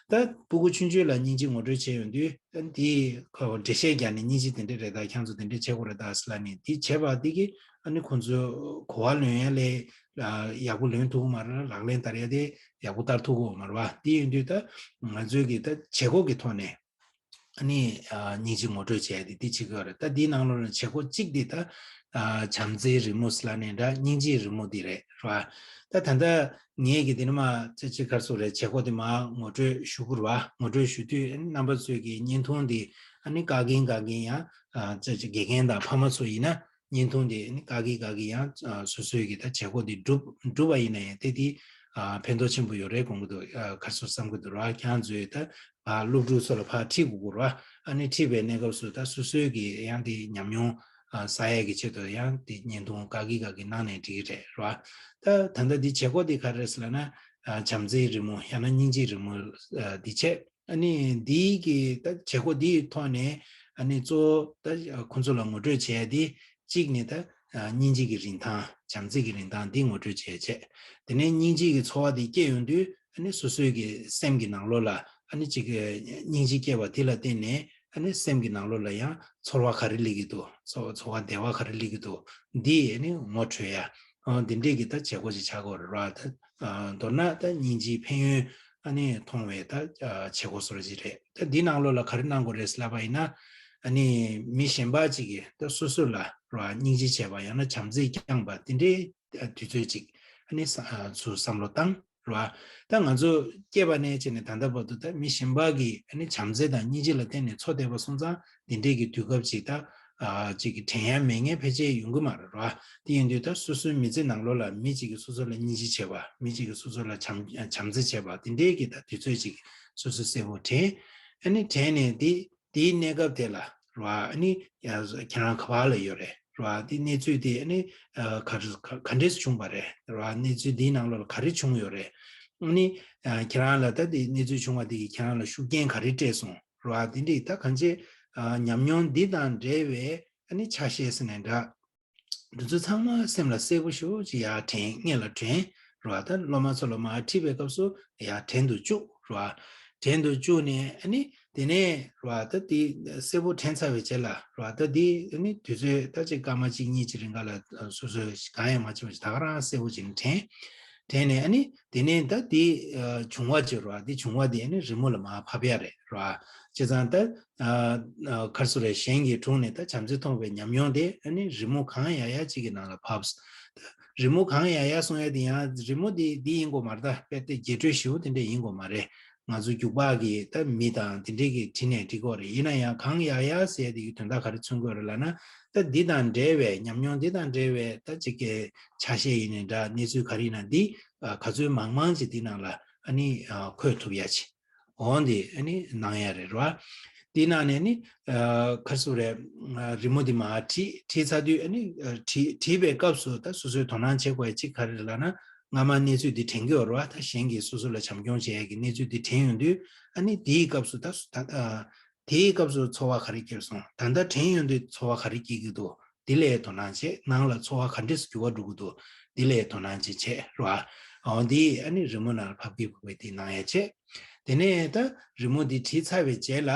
ད་སྤུ་གུ་ཆུང་ཆུང་ལ་སྙིང་རྗེ་ངོ་སྤྲོད་བྱས་ཡོང་དུས་ད་འདི་ཁོ་འགྲེལ་བཤད་རྒྱག་ནས་སྙིང་རྗེ་དེ་འདྲ་རེད་ད། ཁྱེད་ཚོ་དེ་འདྲ་བྱེད་དགོས་རེད་ད་ཟེར་ལབ་ནས། འདི་བྱས་པ་འདི་གིས་ ཨ་ནི་ཁོང་ཚོས་གོ་བ་ལོན་ཡ་ལས་ཡག་པོ་ལོན་ཐུབ་ཀྱི་མ་རེད། ལག་ལེན་བསྟར་ཡ་དེ་ཡག་པོ་བསྟར་ཐུབ་ཀྱི་ཡོད་མ་རེད་བ། དེ་ཡིན་དུས་ད་ང་ཚོས་ཀྱི་ད་བྱེད་སྒོ་གི་ཐོག་ནས། ཨ་ནི་ཨ་སྙིང་རྗེ་ངོ་སྤྲོད་བྱས་ཏེ་འདི་བྱེད་ཀྱི་ཡོད་རེད། ད་འདིའི་ནང་ལོགས་ནས་བྱེད་སྒོ་གཅིག་འདི་ད་ཨ་བྱམས་བརྩེའི་རི་མོ་ཟེར་ལབ་ནས་འདྲ་སྙིང་རྗེའི་རི་མོ་འདི་རེད་རེད་བ། ད་ད་ལྟ་ངས་ཀྱི་འདི་ནི་མ་ཙི་ཙི་གར་སོ་རེད། བྱེད་སྒོ་འདི་མ་ངོ་སྤྲོད་ཞུ་དགོས་རེད་བ། ངོ་སྤྲོད་ཞུ་དུས་རྣམ་པ་ཚོས་ཀྱི་བརྙན་ཐུང་འདི་ཨ་ནི་བཀག་གིན་བཀག་གིན་ཡང་ཨ་ཙི་ཙི་དགེ་རྒན་དང་ཕ་མ་ཚོ་ཡིན་ན། བརྙན་ཐུང་དེ་ནི་བཀག་གིན་བཀག་གིན་ཡང་ཨ་སོ་སོའི་གི་ད་བྱེད་སྒོ་དེ་སྒྲུབ་སྒྲུབ་པ་ཡིན་ན་ཡང་དེ་དེ་ཨ་ཕན་ཐོགས་ཆེན་པོ་ཡོད་རེད་དགོངས་ཀྱི་འདུག་ཨ་ག་རེ་ཟེར་བསམ་གྱི་འདུག་ར། ཁྱེད་རང་ཚོས་ད་ཨ་སློབ་ཕྲུག་ཚོ་ལ་ཕར་ཁྲིད་དགོས་ཀྱི་ར། ཨ་ནི་ཁྲིད་པའི་གནས་སྐབས་སུ་ད་སོ་སོའི་གི་ཡང་དེ་ཉམས་མྱོང་ཨ་བསགས་ཡས་ཀྱི་ཆེད་དུ་ཡང་དེ་བརྙན་ཐུང་བཀག་གིན་བཀག་གིན་གནང་ནས་འགྲིག་གི་རེད་ར། ད་ད་ལྟ་འདི་བྱེད་སྒོ་དེ་ག་རེ་རེད་ཟེར་ལབ་ན་ཨ་བྱམས་བརྩེའི་རི་མོ་ཡང་ན་སྙིང་རྗེའི་རི་མོ་ཨ་འདི་བྱས། ཨ་ནི་འདིའི་གི་ད་བྱེད་སྒོ་འདིའི་ཐོག་ནས་ཨ་ནི་གཙོ་བོ་ད་ཁོང་ཚོ་ལ་ངོ་སྤྲོད་བྱས་ཏེ་གཅིག་ནི་ད་སྙིང་རྗེ་གི་རིན་ཐང་། བྱམས་བརྩེ་གི་རིན་ཐང་འདི་ངོ་སྤྲོད་བྱས་བྱས། དེ་ནས་སྙིང་རྗེ་གི་ཚོར་བ་འདི་སྐྱེ་ཡོང་དུས་ཨ་ནི་སོ་སོའི་གི་སེམས་ཀྱི་ནང་ལོགས་ལ་ཨ་ནི་གཅིག་གི་སྙིང་རྗེ་སྐྱེ་བ་དེ་ལ་བརྟེན་ནས་ཨ་ནི་སེམས་ཀྱི་ནང་ལོགས་ལ་ཡང་ཚོར་བ་ག་རེ་སླེབས་ཀྱི་འདུག་ཚོར་ཚོར་བ་བདེ་བ་ག་རེ་སླེབས་ཀྱི་འདུག་འདི་ཨ་ནི་ངོ་འཕྲོད་ཡ། ཨ་འདི་འདྲས་ཀྱི་ད་བྱེད་སྒོ་ཅིག་ཆགས་ཀྱི་ཡོད་རེད་ར། ད་ཨ་མདོར་ན་ད་སྙིང་རྗེའི་ཕན་ཡོན་ཨ་ནི་མཐོང་བའི་ད་ཨ་བྱེད་སྒོ་བཟོ་འདྲ་ཅིག་རེད། ད་འདི་ནང་ལོགས་ལ་ག་རེ་གནང་དགོས་རེད་ཟེར་ལབ་པ་ཡིན་ན། ཨ་ནི་མི་གཞན་པ་ཅིག་གིས་ད་སོ་སོ་ལ་ར་སྙིང་རྗེ་བྱས་པ་ཡང་ན་བྱམས་བརྩེ་བསྐྱངས་པ་འདི་འདྲའི་དུས་ཚོད་ཅིག་ཨ་ནི་ས་ཨ་ཚུར་བསམ་བློ་བཏང་ར། ད་ང་ཚོ་སྐྱེས་པ་ནས་བྱས་ནས་ད་ལྟ་བར་དུ་ད་མི་གཞན་པ་གིས་ཨ་ནི་བྱམས་བརྩེ་དང་སྙིང་རྗེ་ལ་བརྟེན་ནས་འཚོ་བསྡད་པ་སོང་ཙང་འདི་འདྲས་ཀྱི་དུས་སྐབས་ཅིག་ད་ཨ་ཅིག་གི་དྲན་ཡ་མེད་མཁན་ཕལ་ཆེར་ཡོང་གི་མ་རེད་ར། དེ་ཡིན་དུས་ད་སོ་སོའི་མི་ཚེ་ནང་ལོགས་ལ་མི་གཅིག་གིས་སོ་སོ་ལ་སྙིང་རྗེ་བྱས་པ། མི་གཅིག་གིས་སོ་སོ་ལ་བྱམས་བྱམས་བརྩེ་བྱས་པ་འདི་འདྲས་ཀྱི་ད་དུས་ཚོད་ཅིག་སོ་སོ་གསལ་པོ་དྲན། ཨ་ནི་དྲན་ནས་འདི་དེའི་གནས་སྐབས་དེ་ལ་ར་ཨ་ནི་ཡ་ཁྱེད་རང་ག་པར་ལ་ཡོད་རེད་ར། དེ་གནས་ཚུལ་དེ་ཨ་ནི་ག་རེ་ག་ག་འདྲས་བྱུང་བ་རེད་ར། གནས་ཚུལ་དེའི་ནང་ལོགས་ལ་ག་རེ་བྱུང་ཡོད་རེད། ཨ་ནི་ཁྱེད་རང་ལ་ད་དེ་གནས་ཚུལ་བྱུང་བ་དེ་གིས་ཁྱེད་རང་ལ་ཤུགས་རྐྱེན་ག་རེ་སྤྲད་སོང་ར། དེ་འདྲས་ད་གང་ཅི་ཉམས་མྱོང་འདི་དང་འབྲེལ་བའི་ཨ་ནི་ཆ་ཤས་ཟེར་ནས་འདྲ། འདི་ཚོ་ཚང་མ་སེམས་ལ་གསལ་པོ་ཞེ་པོ་ཅིག་ཡར་དྲན། སྔོན་ལ་དྲན་ར། ད་སློབ་མ་ཚོ་ལ་མར་ཁྲིད་པའི་སྐབས་སུ་ཡར་དྲན་དུ་བཅུག་ར། དྲན་དུ་བཅུག་ནས་ཨ་ནི་དེ་ནས་ར་ད་དེ་གསལ་པོ་དྲན་ཚར་བའི་རྗེས་ལ་ར་ད་དེ་ཨ་ནི་དུས་ཚོད་ད་ཅིག་སྐར་མ་གཅིག་གཉིས་ཀྱི་རིང་ག་ལ་སོ་སོས་གང་ཡང་མ་བྱས་པ་ཅིག་ད་ག་རང་གསལ་པོ་ཅིག་དྲན། དྲན་ནས་ཨ་ནི་དེ་ནས་ད་དེ་བྱུང་བ་ཅིག་ར། དེ་བྱུང་བ་དེ་ཨ་ནི་རི་མོ་ལ་མར་ཕབ་ཡ་རེད་ར། བྱས་ཙང་ད་ཨ་ཨ་ག་རེ་ཟེར་རེད། གཞན་གྱི་དྲུང་ནས་ད་བྱམས་བརྩེ་མཐོང་བའི་ཉམས་མྱོང་དེ་ཨ་ནི་རི་མོ་གང་ཡག་ཡག་ཅིག་གི་ནང་ལ་ཕབ། རི་མོ་གང་ཡག་ཡག་གསུང་ཡ་དེ་ཡང་རི་མོ་དེ་འདི་ཡིན་དགོས་མ་རེད། ད་དཔེ་དེ་རྒྱས་སྤྲོས་ཞེ་པོ་དེ་འདྲས་ཡིན་དགོས་མ་རེད། ང་ཚོ་རྒྱུག་པ་གི་ད་མི་དང་དེ་འདྲས་ཀྱིས་བྲིས་ནས་འབྲི་དགོས་རེད། ཡིན་ན་ཡང་གང་ཡག་ཡག་ཟེར་ཡ་དེ་གི་དོན་དག་ག་རེ་མཚོན་དགོས་རེད་ལབ་ན། ད་འདི་དང་འབྲེལ་བའི་ཉམས་མྱོང་འདི་དང་འབྲེལ་བའི་ད་ཅིག་གི་ཆ་ཤས་ཡིན་ནའི་འདྲ། གནས་ཚུལ་ག་རེ་ཡིན་ན་འདི་ཨ་ག་ཚོད་མང་མང་ཅིག་འདི་ནང་ལ་ཨ་ནི་ཨ་འཁོད་ཐུབ་ཡ་ཅིག་འོ་འདི་ཨ་ནི་གནང་ཡ་རེད་ར། འདི་ནང་ནས་ནི་ཨ་ག་རེ་ཟེར་རེད། ཨ་རི་མོ་འདི་མར་བྲིས། བྲིས་ཚར་དུས་ཨ་ནི་ཨ་བྲིས་བྲིས་པའི་སྐབས་སུ་ད་སོ་སོའི་དོ་སྣང་བྱེད་དགོས་ཡ་གཅིག་ག་རེ་རེད་ལབ་ན། སྔ་མ་གནས་ཚུལ་འདི་དྲན་གྱི་ཡོད་རེད་བ། ད་གཞན་གྱིས་སོ་སོ་ལ་བྱམས་སྐྱོང་བྱེད་ཡ་གི་གནས་ཚུལ་འདི་དྲན་ཡོང་དུས་ཨ་ནི་དེའི་སྐབས་སུ་ད་སོ་ད་ཨ་དེའི་སྐབས་སུ་ཚོར་བ་ག་རེ་སྐྱེས་སོང་། ད་ལྟ་དྲན་ཡོང་དུས་ཚོར་བ་ག་རེ་སྐྱེ་གི་འདུག་འདི་ལ་དོ་སྣང་བྱེད། ནང་ལ་ཚོར་བ་ག་འདྲས་འགྱུར་བ་འགྲོ་གི་འདུག་འདི་ལ་དོ་སྣང་བྱེད་བྱེད་ར། འོ་འདི་ཨ་ནི་རི་མོ་ནང་ལ་ཕབ་ཀྱི་ཕབ་པའི་དེ་གནང་ཡ་བྱེད། དེ་ནས་ད་རི་མོ་འདི་བྲིས་ཚར་བའི་རྗེས་ལ་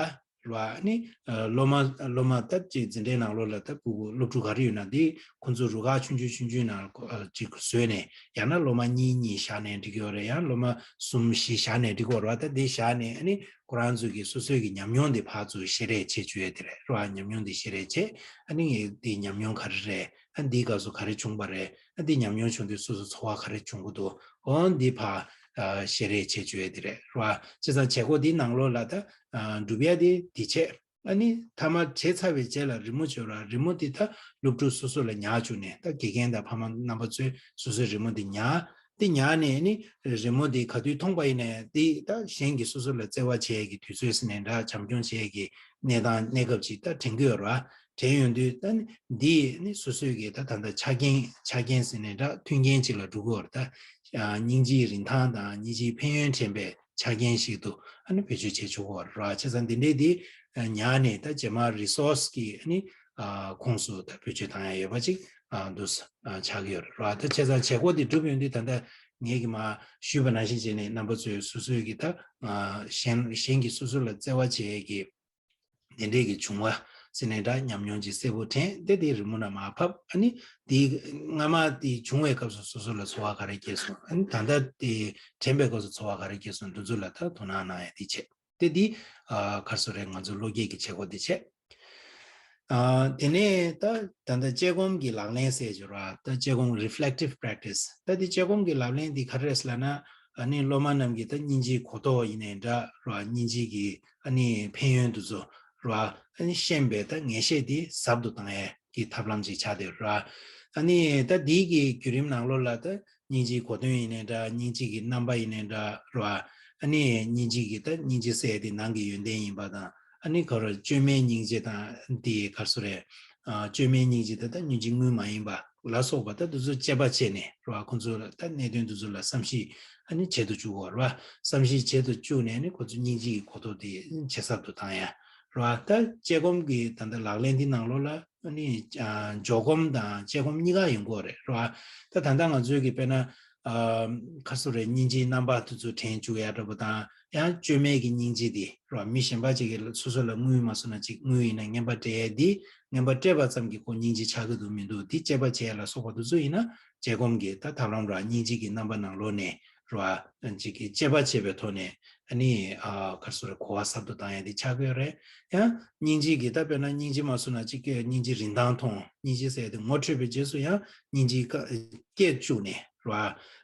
ར་ཨ་ནི་སློབ་མ་སློབ་མ་ད་ཅིག་འཛིན་གྲྭའི་ནང་ལོགས་ལ་ད་ཕྲུ་གུ་སློབ་ཕྲུག་ག་རེ་ཡོད་ན་འདི་ཁོང་ཚོ་རུ་ཁག་ཆུང་ཆུང་ཆུང་ཆུང་ནང་ཅིག་བཟོས་ནས། ཡང་ན་སློབ་མ་གཉིས་གཉིས་བཞག་ནས་འགྲིག་གི་ཡོད་རེད། ཡང་སློབ་མ་གསུམ་བཞི་བཞག་ནས་འགྲིག་གི་ཡོད་རེད་བ། ད་འདི་བཞག་ནས་ཨ་ནི་ཁོ་རང་ཚོ་གི་སོ་སོའི་གི་ཉམས་མྱོང་དེ་ཕར་ཚུར་བཤད་རེས་བྱེད་བཅུག་ཡས་དེ་རེད་ར། ཉམས་མྱོང་དེ་བཤད་རེས་བྱེད། ཨ་ནི་ངས་འདི་ཉམས་མྱོང་ག་རེ་རེད། ཨ་འདིའི་སྐབས་སུ་ག་རེ་བྱུང་བ་རེད། ཨ་འདི་ཉམས་མྱོང་བྱུང་དུས་སོ་སོ་ཚོར་བ་ག་རེ་བྱུང་གི་འདུག་འོ་འདི་ཕར་ཨ་བཤད་རེས་བྱེད་བཅུག་ཡས་དེ་རེད་ར། བྱས་ཙང་བྱེད་སྒོ་འདིའི་ནང་ལོགས་ལ་ད་ཨ་སྒྲུབ་ཡ་དེ་འདི་བྱས། ཨ་ནི་མཐའ་མ་བྱས་ཚར་བའི་རྗེས་ལ་རི་མོ་བྱོས་ར། རི་མོ་འདི་ད་སློབ་ཕྲུག་སོ་སོ་ལ་ཉར་བཅུག་ནས། ད་དགེ་རྒན་དང་ཕ་མ་རྣམ་པ་ཚོས་སོ་སོའི་རི་མོ་འདི་ཉར། དེ་ཉར་ནས་ནི་རི་མོ་དེ་ག་དུས་མཐོང་པ་ཡིན་ནའི་དེ་ད་གཞན་གྱིས་སོ་སོ་ལ་བརྩེ་བ་བྱེད་ཡས་ཀྱི་དུས་ཚོད་ཟེར་ནའི་འདྲ། བྱམས་སྐྱོང་བྱེད་ཡས་ཀྱི་གནས་སྟངས་གནས་སྐབས་ཅིག་ད་དྲན་གྱི་ཡོད་རེད་བ། དྲན་ཡོང་དུས་ད་ནི་འདི་ནི་སོ་སོའི་གི་ད་ད་ལྟ་ཆ་རྐྱེན་ཆ་རྐྱེན་ཟེར་ནའི་འདྲ། མཐུན་རྐྱེན་ཅིག་ལ་འགྲོ་གི་ཡོད་རེད། ད་སྙིང་རྗེའི་རིན་ཐང་དང་སྙིང་རྗེའི་ཕན་ཡོན་དྲན་པའི་ཆ་རྐྱེན་ཞིག་ཏུ་ཨ་ནི་བེད་སྤྱོད་བྱེད་ཆོག་གི་ཡོད་རེད་བ། བྱས་ཙང་འདི་འདྲའི་འདི་ཉར་ནས་ད་རྗེས་མ་རི་སོར་སི་གི་ཨ་ནི་ཨ་ཁོངས་སུ་ད་བེད་སྤྱོད་བཏང་ཡ་ཡོད་པ་ཅིག་ཨ་འདུག་ཨ་ཆགས་ཀྱི་ཡོད་རེད་བ། ད་བྱས་ཙང་བྱེད་སྒོ་འདི་གྲུབ་ཡོང་དུས་ད་ལྟ་ངས་ཀྱི་མ་ཞུས་པ་ནང་བཞིན་བྱས་ནས་རྣམ་པ་ཚོས་སོ་སོའི་གི་ད་ཨ་གཞན་གཞན་གྱིས་སོ་སོ་ལ་བརྩེ་བ་བྱེད་ཡས་ཀྱི་དེ་འདྲས་ཀྱི་བྱུང་བ་ ཅི་ནས་འདྲ་ཉམས་མྱོང་ཅིག་གསལ་པོ་དྲན་ཏེ་དེ་རི་མོ་ན་མར་ཕབ། ཨ་ནི་དེ་སྔ་མ་དེ་བྱུང་བའི་སྐབས་སུ་སོ་སོ་ལ་ཚོར་བ་ག་རེ་སྐྱེས་སོང་། ཨ་ནི་ད་ལྟ་དེ་དྲན་པའི་སྐབས་སུ་ཚོར་བ་ག་རེ་སྐྱེས་སོང་འདི་ཚོ་ལ་ད་དོ་སྣང་གནང་ཡ་དེ་བྱེད། དེ་འདི་ཨ་ག་རེ་ཟེར་རེད། ང་ཚོ་བློ་སྐྱེད་ཀྱི་བྱེད་སྒོ་དེ་བྱེད། ཨ་དེ་ནས་ད་ད་ལྟ་དཔྱད་སྒོམ་གྱི་ལག་ལེན་ཟེར་གྱི་རེད་བ། ད་དཔྱད་སྒོམ་reflective practice། ད་དེ་དཔྱད་སྒོམ་གྱི་ལག་ལེན་འདི་ག་རེ་རེད་ཟེར་ལབ་ན། ཨ་ནི་སློབ་མ་རྣམས་ཀྱིས་ད་སྙིང་རྗེའི་གོ་རྟོགས་ཡིན་ནའི་འདྲ་རེད་བ། སྙིང་རྗེ་གི་ཨ་ནི་ཕན་ཡོན་དེ་ཚོ་རེད་བ། ཨ་ནི་ཤེས་པའི་ད་ངེས་ཤེས་དེ་ཟབ་ཏུ་བཏང་ཡས་ཀྱི་ཐབས་ལམ་ཅིག་ཆགས་བསྡད་ཡོད་རེད་བ། ཨ་ནི་ད་འདི་གི་བརྒྱུད་རིམ་ནང་ལོགས་ལ་ད་སྙིང་རྗེའི་གོ་དོན་ཡིན་ནའི་འདྲ། སྙིང་རྗེ་གི་རྣམ་པ་ཡིན་ནའི་འདྲ་རེད་བ། ཨ་ནི་སྙིང་རྗེ་གི་ད་སྙིང་རྗེ་ཟེར་ཡས་དེ་ནང་གི་ཡོན་ཏན་ཡིན་པ་དང་། ཨ་ནི་ག་རེ་བཅོས་མའི་སྙིང་རྗེ་དང་དེ་ག་རེ་ཟེར་རེད། ཨ་བཅོས་མའི་སྙིང་རྗེ་དེ་ད་སྙིང་རྗེ་དངོས་མ་ཡིན་པ་ལ་སོགས་པ་ད་དེ་ཚོ་དཔྱད་པ་བྱས་ནས་རེད་བ། ཁོང་ཚོ་ལ་ད་གནད་དོན་དེ་ཚོ་ལ་བསམ་གཞིག་ཨ་ནི་བྱེད་དུ་བཅུག་དགོས་རེད་བ། བསམ་གཞིག་བྱེད་དུ་བཅུག་ནས་ཨ་ནི་ཁོང་ཚོ་སྙིང་རྗེ་གི་གོ་རྟོགས་དེ་ཇེ་ཟབ་ཏུ་བཏང་ཡ་རེད་བ། ད་དཔྱད་སྒོམ་གྱི་ད་ལྟ་ལག་ལེན་འདི་ནང་ལོགས་ལ་ཨ་ནི་ཨ་འཇོག་སྒོམ་དང་དཔྱད་སྒོམ་གཉིས་ཀ་ཡོང་གི་ཡོད་རེད་རེད་བ། ད་ད་ལྟ་ང་ཚོའི་གི་དཔེར་ན་ཨ་ག་རེ་ཟེར་རེད། སྙིང་རྗེའི་རྣམ་པ་དེ་ཚོ་དྲན་བཅུག་ཡ་འདྲ་པོ་དང་། ཡང་བཅོས་མའི་གི་སྙིང་རྗེ་དེ་རེད་བ། མི་གཞན་པ་ཅིག་གིས་སོ་སོ་ལ་དངུལ་མ་སོང་ན་ཅིག་དངུལ་ཡིན་ན་རྔན་པ་སྤྲད་ཡ་དེ། རྔན་པ་སྤྲད་པ་ཙམ་གྱིས་ཁོ་སྙིང་རྗེ་ཆགས་ཀྱི་འདུག་མི་འདུག་དེ་དཔྱད་པ་བྱེད་ཡ་ལ་སོགས་པ་དེ་ཚོ་ཡིན་ན་དཔྱད་སྒོམ་གྱི་ད་ཐབས་ལམ་རེད་བ། སྙིང་རྗེ་གི་རྣམ་པ་ནང་ལོགས་ནས་རེད་བ། ཅིག་གི་དཔྱད་པ་བྱས་པའི་ཐོག་ནས་ཨ་ནི་ཨ་ག་རེ་ཟེར་རེད། གོ་བ་ཟབ་ཏུ་བཏང་ཡ་དེ་ཆགས་ཀྱི་ཡོད་རེད། ཡང་སྙིང་རྗེ་གི་ད་དཔེར་ན་སྙིང་རྗེ་མ་སོང་ན་ཅིག་གི་སྙིང་རྗེ་རིན་ཐང་མཐོང་། སྙིང་རྗེ་ཟེར་ཡ་དེ་ངོ་འཕྲོད་པའི་རྗེས་སུ་ཡང་སྙིང་རྗེ་སྐྱེ་བཅུག་ནས་རེད་བ།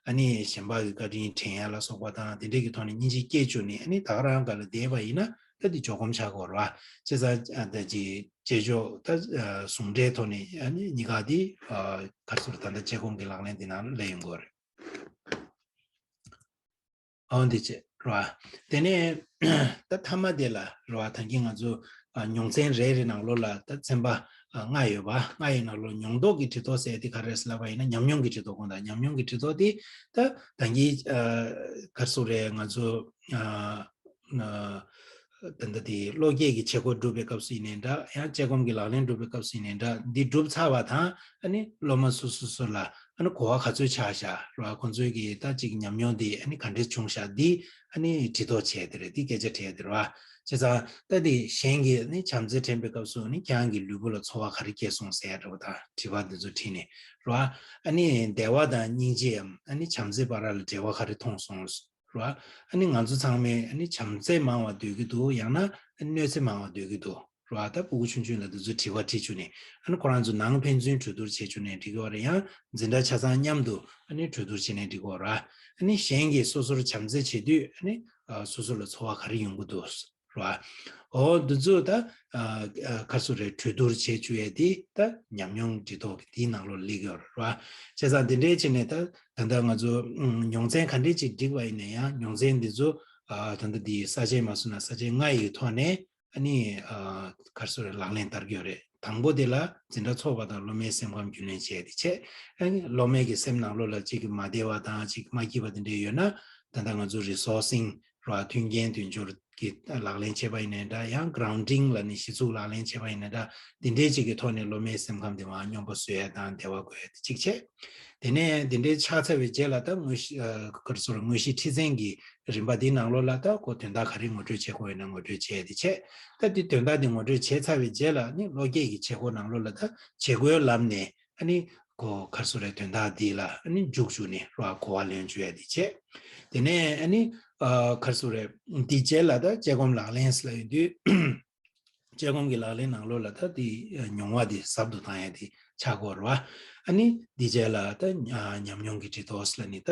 ཨ་ནི་གཞན་པ་གི་བཀའ་དྲིན་དྲན་ཡ་ལ་སོགས་པ་དང་དེ་འདྲས་ཀྱི་ཐོག་ནས་སྙིང་རྗེ་སྐྱེ་བཅུག་ནས་ཨ་ནི་ད་ག་རང་ག་ལ་བསྡད་པ་ཡིན་ན་ད་འདི་འཇོག་སྒོམ་ཆགས་ཀྱི་ཡོད་རེད་བ། བྱས་ཙང་ཨ་ད་ཅིག་དཔྱད་འཇོག་ད་ཨ་ཟུང་འབྲེལ་ཐོག་ནས་ཨ་ནི་གཉིས་ཀ་འདི་ཨ་ག་རེ་ཟེར་ད་ལྟ་དཔྱད་སྒོམ་གྱི་ལག་ལེན་འདི་ནང་སླེབས་ཡོང་གི་ཡོད་རེད། ཨོ་འདི་བྱས་རེད་བ། དེ་ནས་ད་མཐའ་མ་དེ་ལ་རེད་བ། ད་གིན་ང་ཚོ་ཨ་མྱོང་ཚན་རེ་རེ་ནང་ལོགས་ལ་ད་ཚན་པ་ཨ་ལྔ་ཡོད་པ། ལྔ་ཡི་ནང་ལོགས་མྱོང་ལྡོག་གི་དྲི་རྟོག་ཟེར་དེ་ག་རེ་རེད་ལབ་པ་ཡིན་ན། ཉམས་མྱོང་གི་དྲི་རྟོག་གོ། ད་ཉམས་མྱོང་གི་དྲི་རྟོག་དེ་ད་ད་གིན་ཨ་ག་རེ་ཟེར་རེད། ང་ཚོ་ཨ་ཨ་ད་ལྟ་དེ་བློ་སྐྱེད་ཀྱི་བྱེད་སྒོ་སྒྲུབ་པའི་སྐབས་སུ་ཡིན་ནའི་འདྲ། ཡང་དཔྱད་སྒོམ་གྱི་ལག་ལེན་སྒྲུབ་པའི་སྐབས་སུ་ཡིན་ནའི་འདྲ། འདི་སྒྲུབ་ཚར་བ་དང་ཨ་ནི་སློབ་མ་སོ་སོ་སོ་ལ་ཨ་ནི་གོ་བ་ག་ཚོད་ཆགས་ཤག་རེད་བ། ཁོང་ཚོའི་གི་ད་ཅིག་ཉམས་མྱོང་དེ་ཨ་ནི་ག་འདྲས་བྱུང་ཤག་འདི་ཨ་ནི་དྲི་རྟོག་བྱས་དེ་རེད། འདི་སྐད་ཆ་དྲིས་དེ་རེད་བ། བྱས་ཙང་ད་འདི་གཞན་གྱིས་ཨ་ནི་བྱམས་བརྩེ་དྲན་པའི་སྐབས་སུ་ཨ་ནི་ཁྱེད་རང་གི་ལུས་པོ་ལ་ཚོར་བ་ག་རེ་སྐྱེས་སོང་ཟེར་ཡ་འདྲ་བོ་དང་དྲི་བ་འདི་ཚོ་དྲིས་ནས་རེད་བ། ཨ་ནི་བདེ་བ་དང་སྙིང་རྗེའམ་ཨ་ནི་བྱམས་བརྩེ་བར་ལ་འབྲེལ་བ་ག་རེ་མཐོང་སོང་རེད་བ། ཨ་ནི་ང་ཚོ་ཚང་མས་ཨ་ནི་བྱམས་བརྩེ་མང་བ་འདོད་ཀྱི་འདུག་ཡང་ན་ཨ་ནི་གནོད་འཚེ་མང་བ་འདོད་ཀྱི་འདུག་རེད་བ། ད་ཕྲུ་གུ་ཆུང་ཆུང་ལ་འདི་ཚོ་དྲི་བ་དྲིས་བཅུག་ནས་ཨ་ནི་ཁོ་རང་ཚོ་ནང་ཕན་ཚུན་གྲོས་བསྡུར་བྱེད་བཅུག་ནས་འགྲིག་གི་ཡོད་རེད། ཡང་འཛིན་གྲྭ་ཆ་ཚང་མཉམ་དུ་ཨ་ནི་གྲོས་བསྡུར་བྱས་ནས་འགྲིག་གི་ཡོད་རེད། ཨ་ནི་གཞན་གྱིས་སོ་སོར་བྱམས་བརྩེ་བྱེད་དུས་ཨ་ནི་ཨ་སོ་སོ་ལ་ཚོར་བ་ག་རེ་ཡོང་གི་འདུག་རེད་བ། འོ་འདི་ཚོ་ད་ཨ་ཨ་ག་རེ་ཟེར་རེད། གྲོས་བསྡུར་བྱེད་བཅུག་ཡས་དེ་ད་ཉམས་མྱོང་དྲི་རྟོག་གི་དེའི་ནང་ལོགས་སླེབས་ཀྱི་ཡོད་རེད་བ། བྱས་ཙང་འདི་འདྲའི་བྱས་ནས་ད་ད་ལྟ་ང་ཚོ་ཨ་མྱོང་ཚན་ག་འདྲས་ཅིག་བསྒྲིགས་པ་ཡིན་ན་ཡང་མྱོང་ཚན་འདི་ཚོ་ཨ་ད་ལྟ་འདི་ས་བཅད་མ་སོང་ན་ས་བཅད་ལྔ་ཡི་ཐོག་ནས་ཨ་ནི་ཨ་ག་རེ་ཟེར་རེད། ལག་ལེན་བསྟར་གྱི་ཡོད་རེད། དང་པོ་དེ་ལ་འཛིན་གྲྭ་ཚོགས་པ་དང་སློབ་མའི་སེམས་ཁམས་རྒྱུས་ལོན་བྱས་ཏེ་བྱས། ཨ་ནི་སློབ་མའི་གི་སེམས་ནང་ལོགས་ལ་གཅིག་གི་མ་བདེ་བ་དང་གཅིག་མ་སྐྱིད་པ་དེ་འདྲས་ཡོད་ན་ད་ལྟ་ང་ཚོ་resourcing ར་མཐུན་རྐྱེན་དུས་འབྱོར་གྱི་ལག་ལེན་བྱས་པ་ཡིན་ནའི་འདྲ། ཡང་grounding ལ་ནི་གཞི་ཚུགས་ལག་ལེན་བྱས་པ་ཡིན་ནའི་འདྲ། འདི་འདྲའི་གཅིག་གི་ཐོག་ནས་སློབ་མའི་སེམས་ཁམས་དེ་མར་སྙོམས་པོ་བཟོ་ཡ་དང་བདེ་བ་དགོས་ཡ་དེ་གཅིག་བྱས། དེ་ནས་འདི་འདྲའི་ཆགས་ཚར་བའི་རྗེས་ལ་ད་དངོས་གཞི་ཨ་ག་རེ་ཟེར་དངོས་གཞི་ཁྲིད་ཚན་གྱི་རིམ་པ་འདིའི་ནང་ལོགས་ལ་ད་ཁོ་དོན་དག་ག་རེ་ངོ་སྤྲོད་བྱེད་དགོས་ཡོད་ན་ངོ་སྤྲོད་བྱས་ཏེ་བྱས། ད་འདི་དོན་དག་འདི་ངོ་སྤྲོད་བྱས་ཚར་བའི་རྗེས་ལ་ནི་བློ་སྐྱེད་ཀྱི་བྱེད་སྒོ་ནང་ལོགས་ལ་ད་བྱེད་སྒོའི་ལམ་ནས་ཨ་ནི་ཁོ་ག་རེ་ཟེར་རེད། དོན་དག་འདི་ལ་ཨ་ནི་འཇུག་བཅུག་ནས་ར་གོ་བ་ལེན་བཅུག་ཡ་འདི་བྱས། དེ་ནས་ཨ་ནི་ཨ་ག་རེ་ཟེར་རེད། འདི་རྗེས་ལ་ད་དཔྱད་སྒོམ་ལག་ལེན་ཟེར་ལབ་ཡོང་དུས། དཔྱད་སྒོམ་གྱི་ལག་ལེན་ནང་ལོགས་ལ་ད་དེ་མྱོང་བ་དེ་ཟབ་ཏུ་བཏང་ཡ་དེ་ཆགས་ཀྱི་ཡོད་རེད་བ། ཨ་ནི་འདི་རྗེས་ལ་ད་ཉམས་མྱོང་གི་དྲི་རྟོག་ཟེར་ལབ་ནི་ད་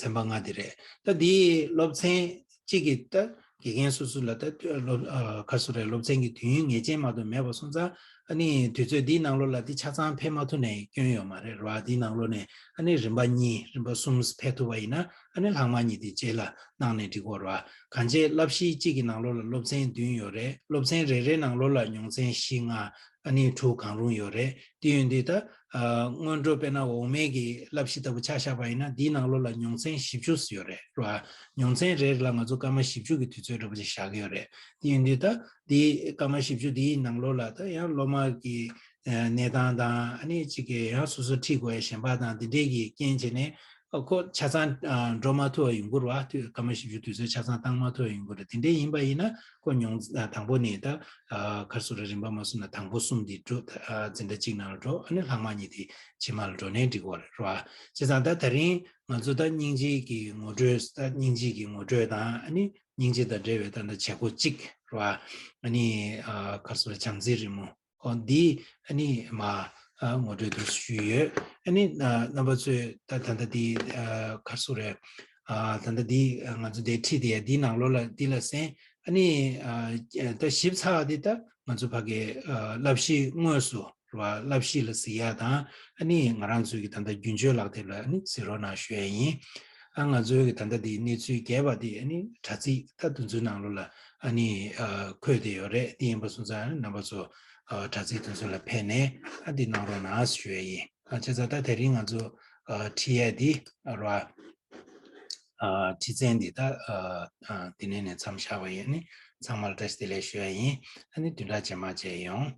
ཚན་པ་ལྔ་དེ་རེད། ད་དེའི་སློབ་ཚན་གཅིག་གི་ད་དགེ་རྒན་སོ་སོ་ལ་ད་སློབ་ཨ་ག་རེ་ཟེར་རེད། སློབ་ཚན་གྱི་དུས་ཡུན་ངེས་ཅན་མ་གཏོགས་མེད་པ་སོང་ཙང་། ཨ་ནི་དུས་ཚོད་འདིའི་ནང་ལོགས་ལ་འདི་ཆ་ཚང་ཕེབས་མ་ཐུབ་ནའི་སྐྱོན་ཡོད་མ་རེད་ར། འདིའི་ནང་ལོགས་ནས་ཨ་ནི་རིམ་པ་གཉིས་རིམ་པ་གསུམ་ཕེབས་ཐུབ་པ་ཡིན་ན་ཨ་ནི་ལྷག་མ་གཉིས་དེ་རྗེས་ལ་གནང་ནས་འགྲིག་གི་ཡོད་རེད་བ། གང་བྱས་བསླབ་གཞི་གཅིག་གི་ནང་ལོགས་ལ་སློབ་ཚན་བདུན་ཡོད་རེད། སློབ་ཚན་རེ་རེའི་ནང་ལོགས་ལ་མྱོང་ཚན་བཞི་ལྔ་ཨ་ནི་དྲུག་གང་རུང་ཡོད་རེད། དེ་ཡོད་དུས་ད་ཨ་སྔོན་འགྲོ་དཔེར་ན་འོག་མའི་གི་བསླབ་གཞི་ལྟ་བུ་ཆ་བཞག་པ་ཡིན་ན་འདིའི་ནང་ལོགས་ལ་མྱོང་ཚན་བཞི་བཅུ་ཡོད་རེད་ར། མྱོང་ཚན་རེ་རེ་ལ་ང་ཚོ་སྐར་མ་བཞི་བཅུ་གི་དུས་ཚོད་འདྲ་པོ་ཅིག་བཞག་གི་ཡོད་རེད། དེ་ཡིན་དུས་ད་འདི་སྐར་མ་བཞི་བཅུ་འདིའི་ནང་ལོགས་ལ་ད་ཡང་སློབ་མ་གི་ཨ་གནས་སྟངས་དང་ཨ་ནི་གཅིག་གི་ཡང་སོ་སོ་ཁྲིད་དགོས་ཡ་གཞན་པ་དང་འདི་འདྲའི་གི་རྐྱེན་བྱས་ནས་ ཨ་ཁོ་ཆ་ཚང་ཨ་འགྲོ་མ་ཐུབ་པ་ཡོང་གི་རེད་བ། དུས་སྐར་མ་བཞི་བཅུ་དུས་ཚོད་ཆ་ཚང་བཏང་མ་ཐུབ་པ་ཡོང་གི་རེད། དེ་འདྲ་ཡིན་པ་ཡིན་ན་ཁོ་ཉུང་ཨ་དང་པོ་ནས་ད་ཨ་ག་རེ་ཟེར་རེད། རིམ་པ་མ་སོང་ན་དང་པོ་གསུམ་དེ་འགྲོ། ཨ་འཛིན་གྲྭ་གཅིག་ནང་ལ་འགྲོ། ཨ་ནི་ལྷག་མ་གཉིས་དེ་ཕྱི་མ་ལ་འགྲོ་ནའི་འགྲིག་གི་རེད་བ། བྱས་ཙང་ད་དེ་རིང་ང་ཚོ་ད་སྙིང་རྗེ་གི་ངོ་སྤྲོད། ད་སྙིང་རྗེ་གི་ངོ་སྤྲོད་དང་། ཨ་ནི་སྙིང་རྗེ་དང་འབྲེལ་བའི་ད་ལྟ་བྱེད་སྒོ་གཅིག་རེད་བ། ཨ་ནི་ཨ་ག་རེ་ཟེར་རེད། བྱམས་བརྩེའི་རི་མོ། ཨོ་འདི་ཨ་ནི་མ་ཨ་ངོ་སྤྲོད་དུ་ཞུས་ཡོད། ཨ་ནི་ཨ་རྣམ་པ་ཚོས་ད་ད་ལྟ་འདི་ཨ་ག་རེ་ཟེར་རེད། ཨ་ད་ལྟ་འདི་ང་ཚོ་འདི་ཁྲིད་དེ་འདི་ནང་ལོགས་ལ་འདི་ལ་གསན། ཨ་ནི་ཨ་ད་ཞིབ་ཚགས་འདི་ད་ང་ཚོ་ཕ་གི་ཨ་བསླབ་གཞི་དངོས་སུ་རེད་བ། བསླབ་གཞི་ལ་གཟིགས་ཡ་དང་། ཨ་ནི་ང་རང་ཚོའི་གི་ད་ལྟ་རྒྱུན་སྤྱོད་ལག་དེབ་ལ་ཨ་ནི་གཟིགས་རོགས་གནང་ཞུ་ཡ་ཡིན། ཨ་ང་ཚོའི་གི་ད་ལྟ་འདི་གནས་ཚུལ་རྒྱས་པ་འདི་ཨ་ནི་དྲ་ཚིགས་ད་དེ་ཚོའི་ནང་ལོགས་ལ་ཨ་ནི་ཨ་འཁོད་བསྡད་ཡོད་རེད། དེ་ཡིན་པ་སོང་ཙང་རྣམ་པ་ཚོ་ཨ་དྲ་ཚིགས་དེ་ཚོ་ལ་ཕེབས་ནས་ཨ་འདི་གནང་རོགས་གནང་ཞུ་ཡ་ཡིན། ཨ་བྱས་ཙང་ད་དེ་རིང་ང་ཚོ་ཨ་ཁྲིད་ཡ་འདི་ཨ་རེད་བ། ཨ་ཁྲིད་ཚན་འདི་ད་ཨ་ཨ་འདི་ནས་ནས་མཚམས་བཞག་པ་ཡིན། ཨ་ནི་ཚང་མ་ལ་བཀྲ་ཤིས་བདེ་ལེགས་ཞུ་ཡ་ཡིན། ཨ་ནི་བདུན་ཕྲག་རྗེས་མ་མཇལ་ཡོང་།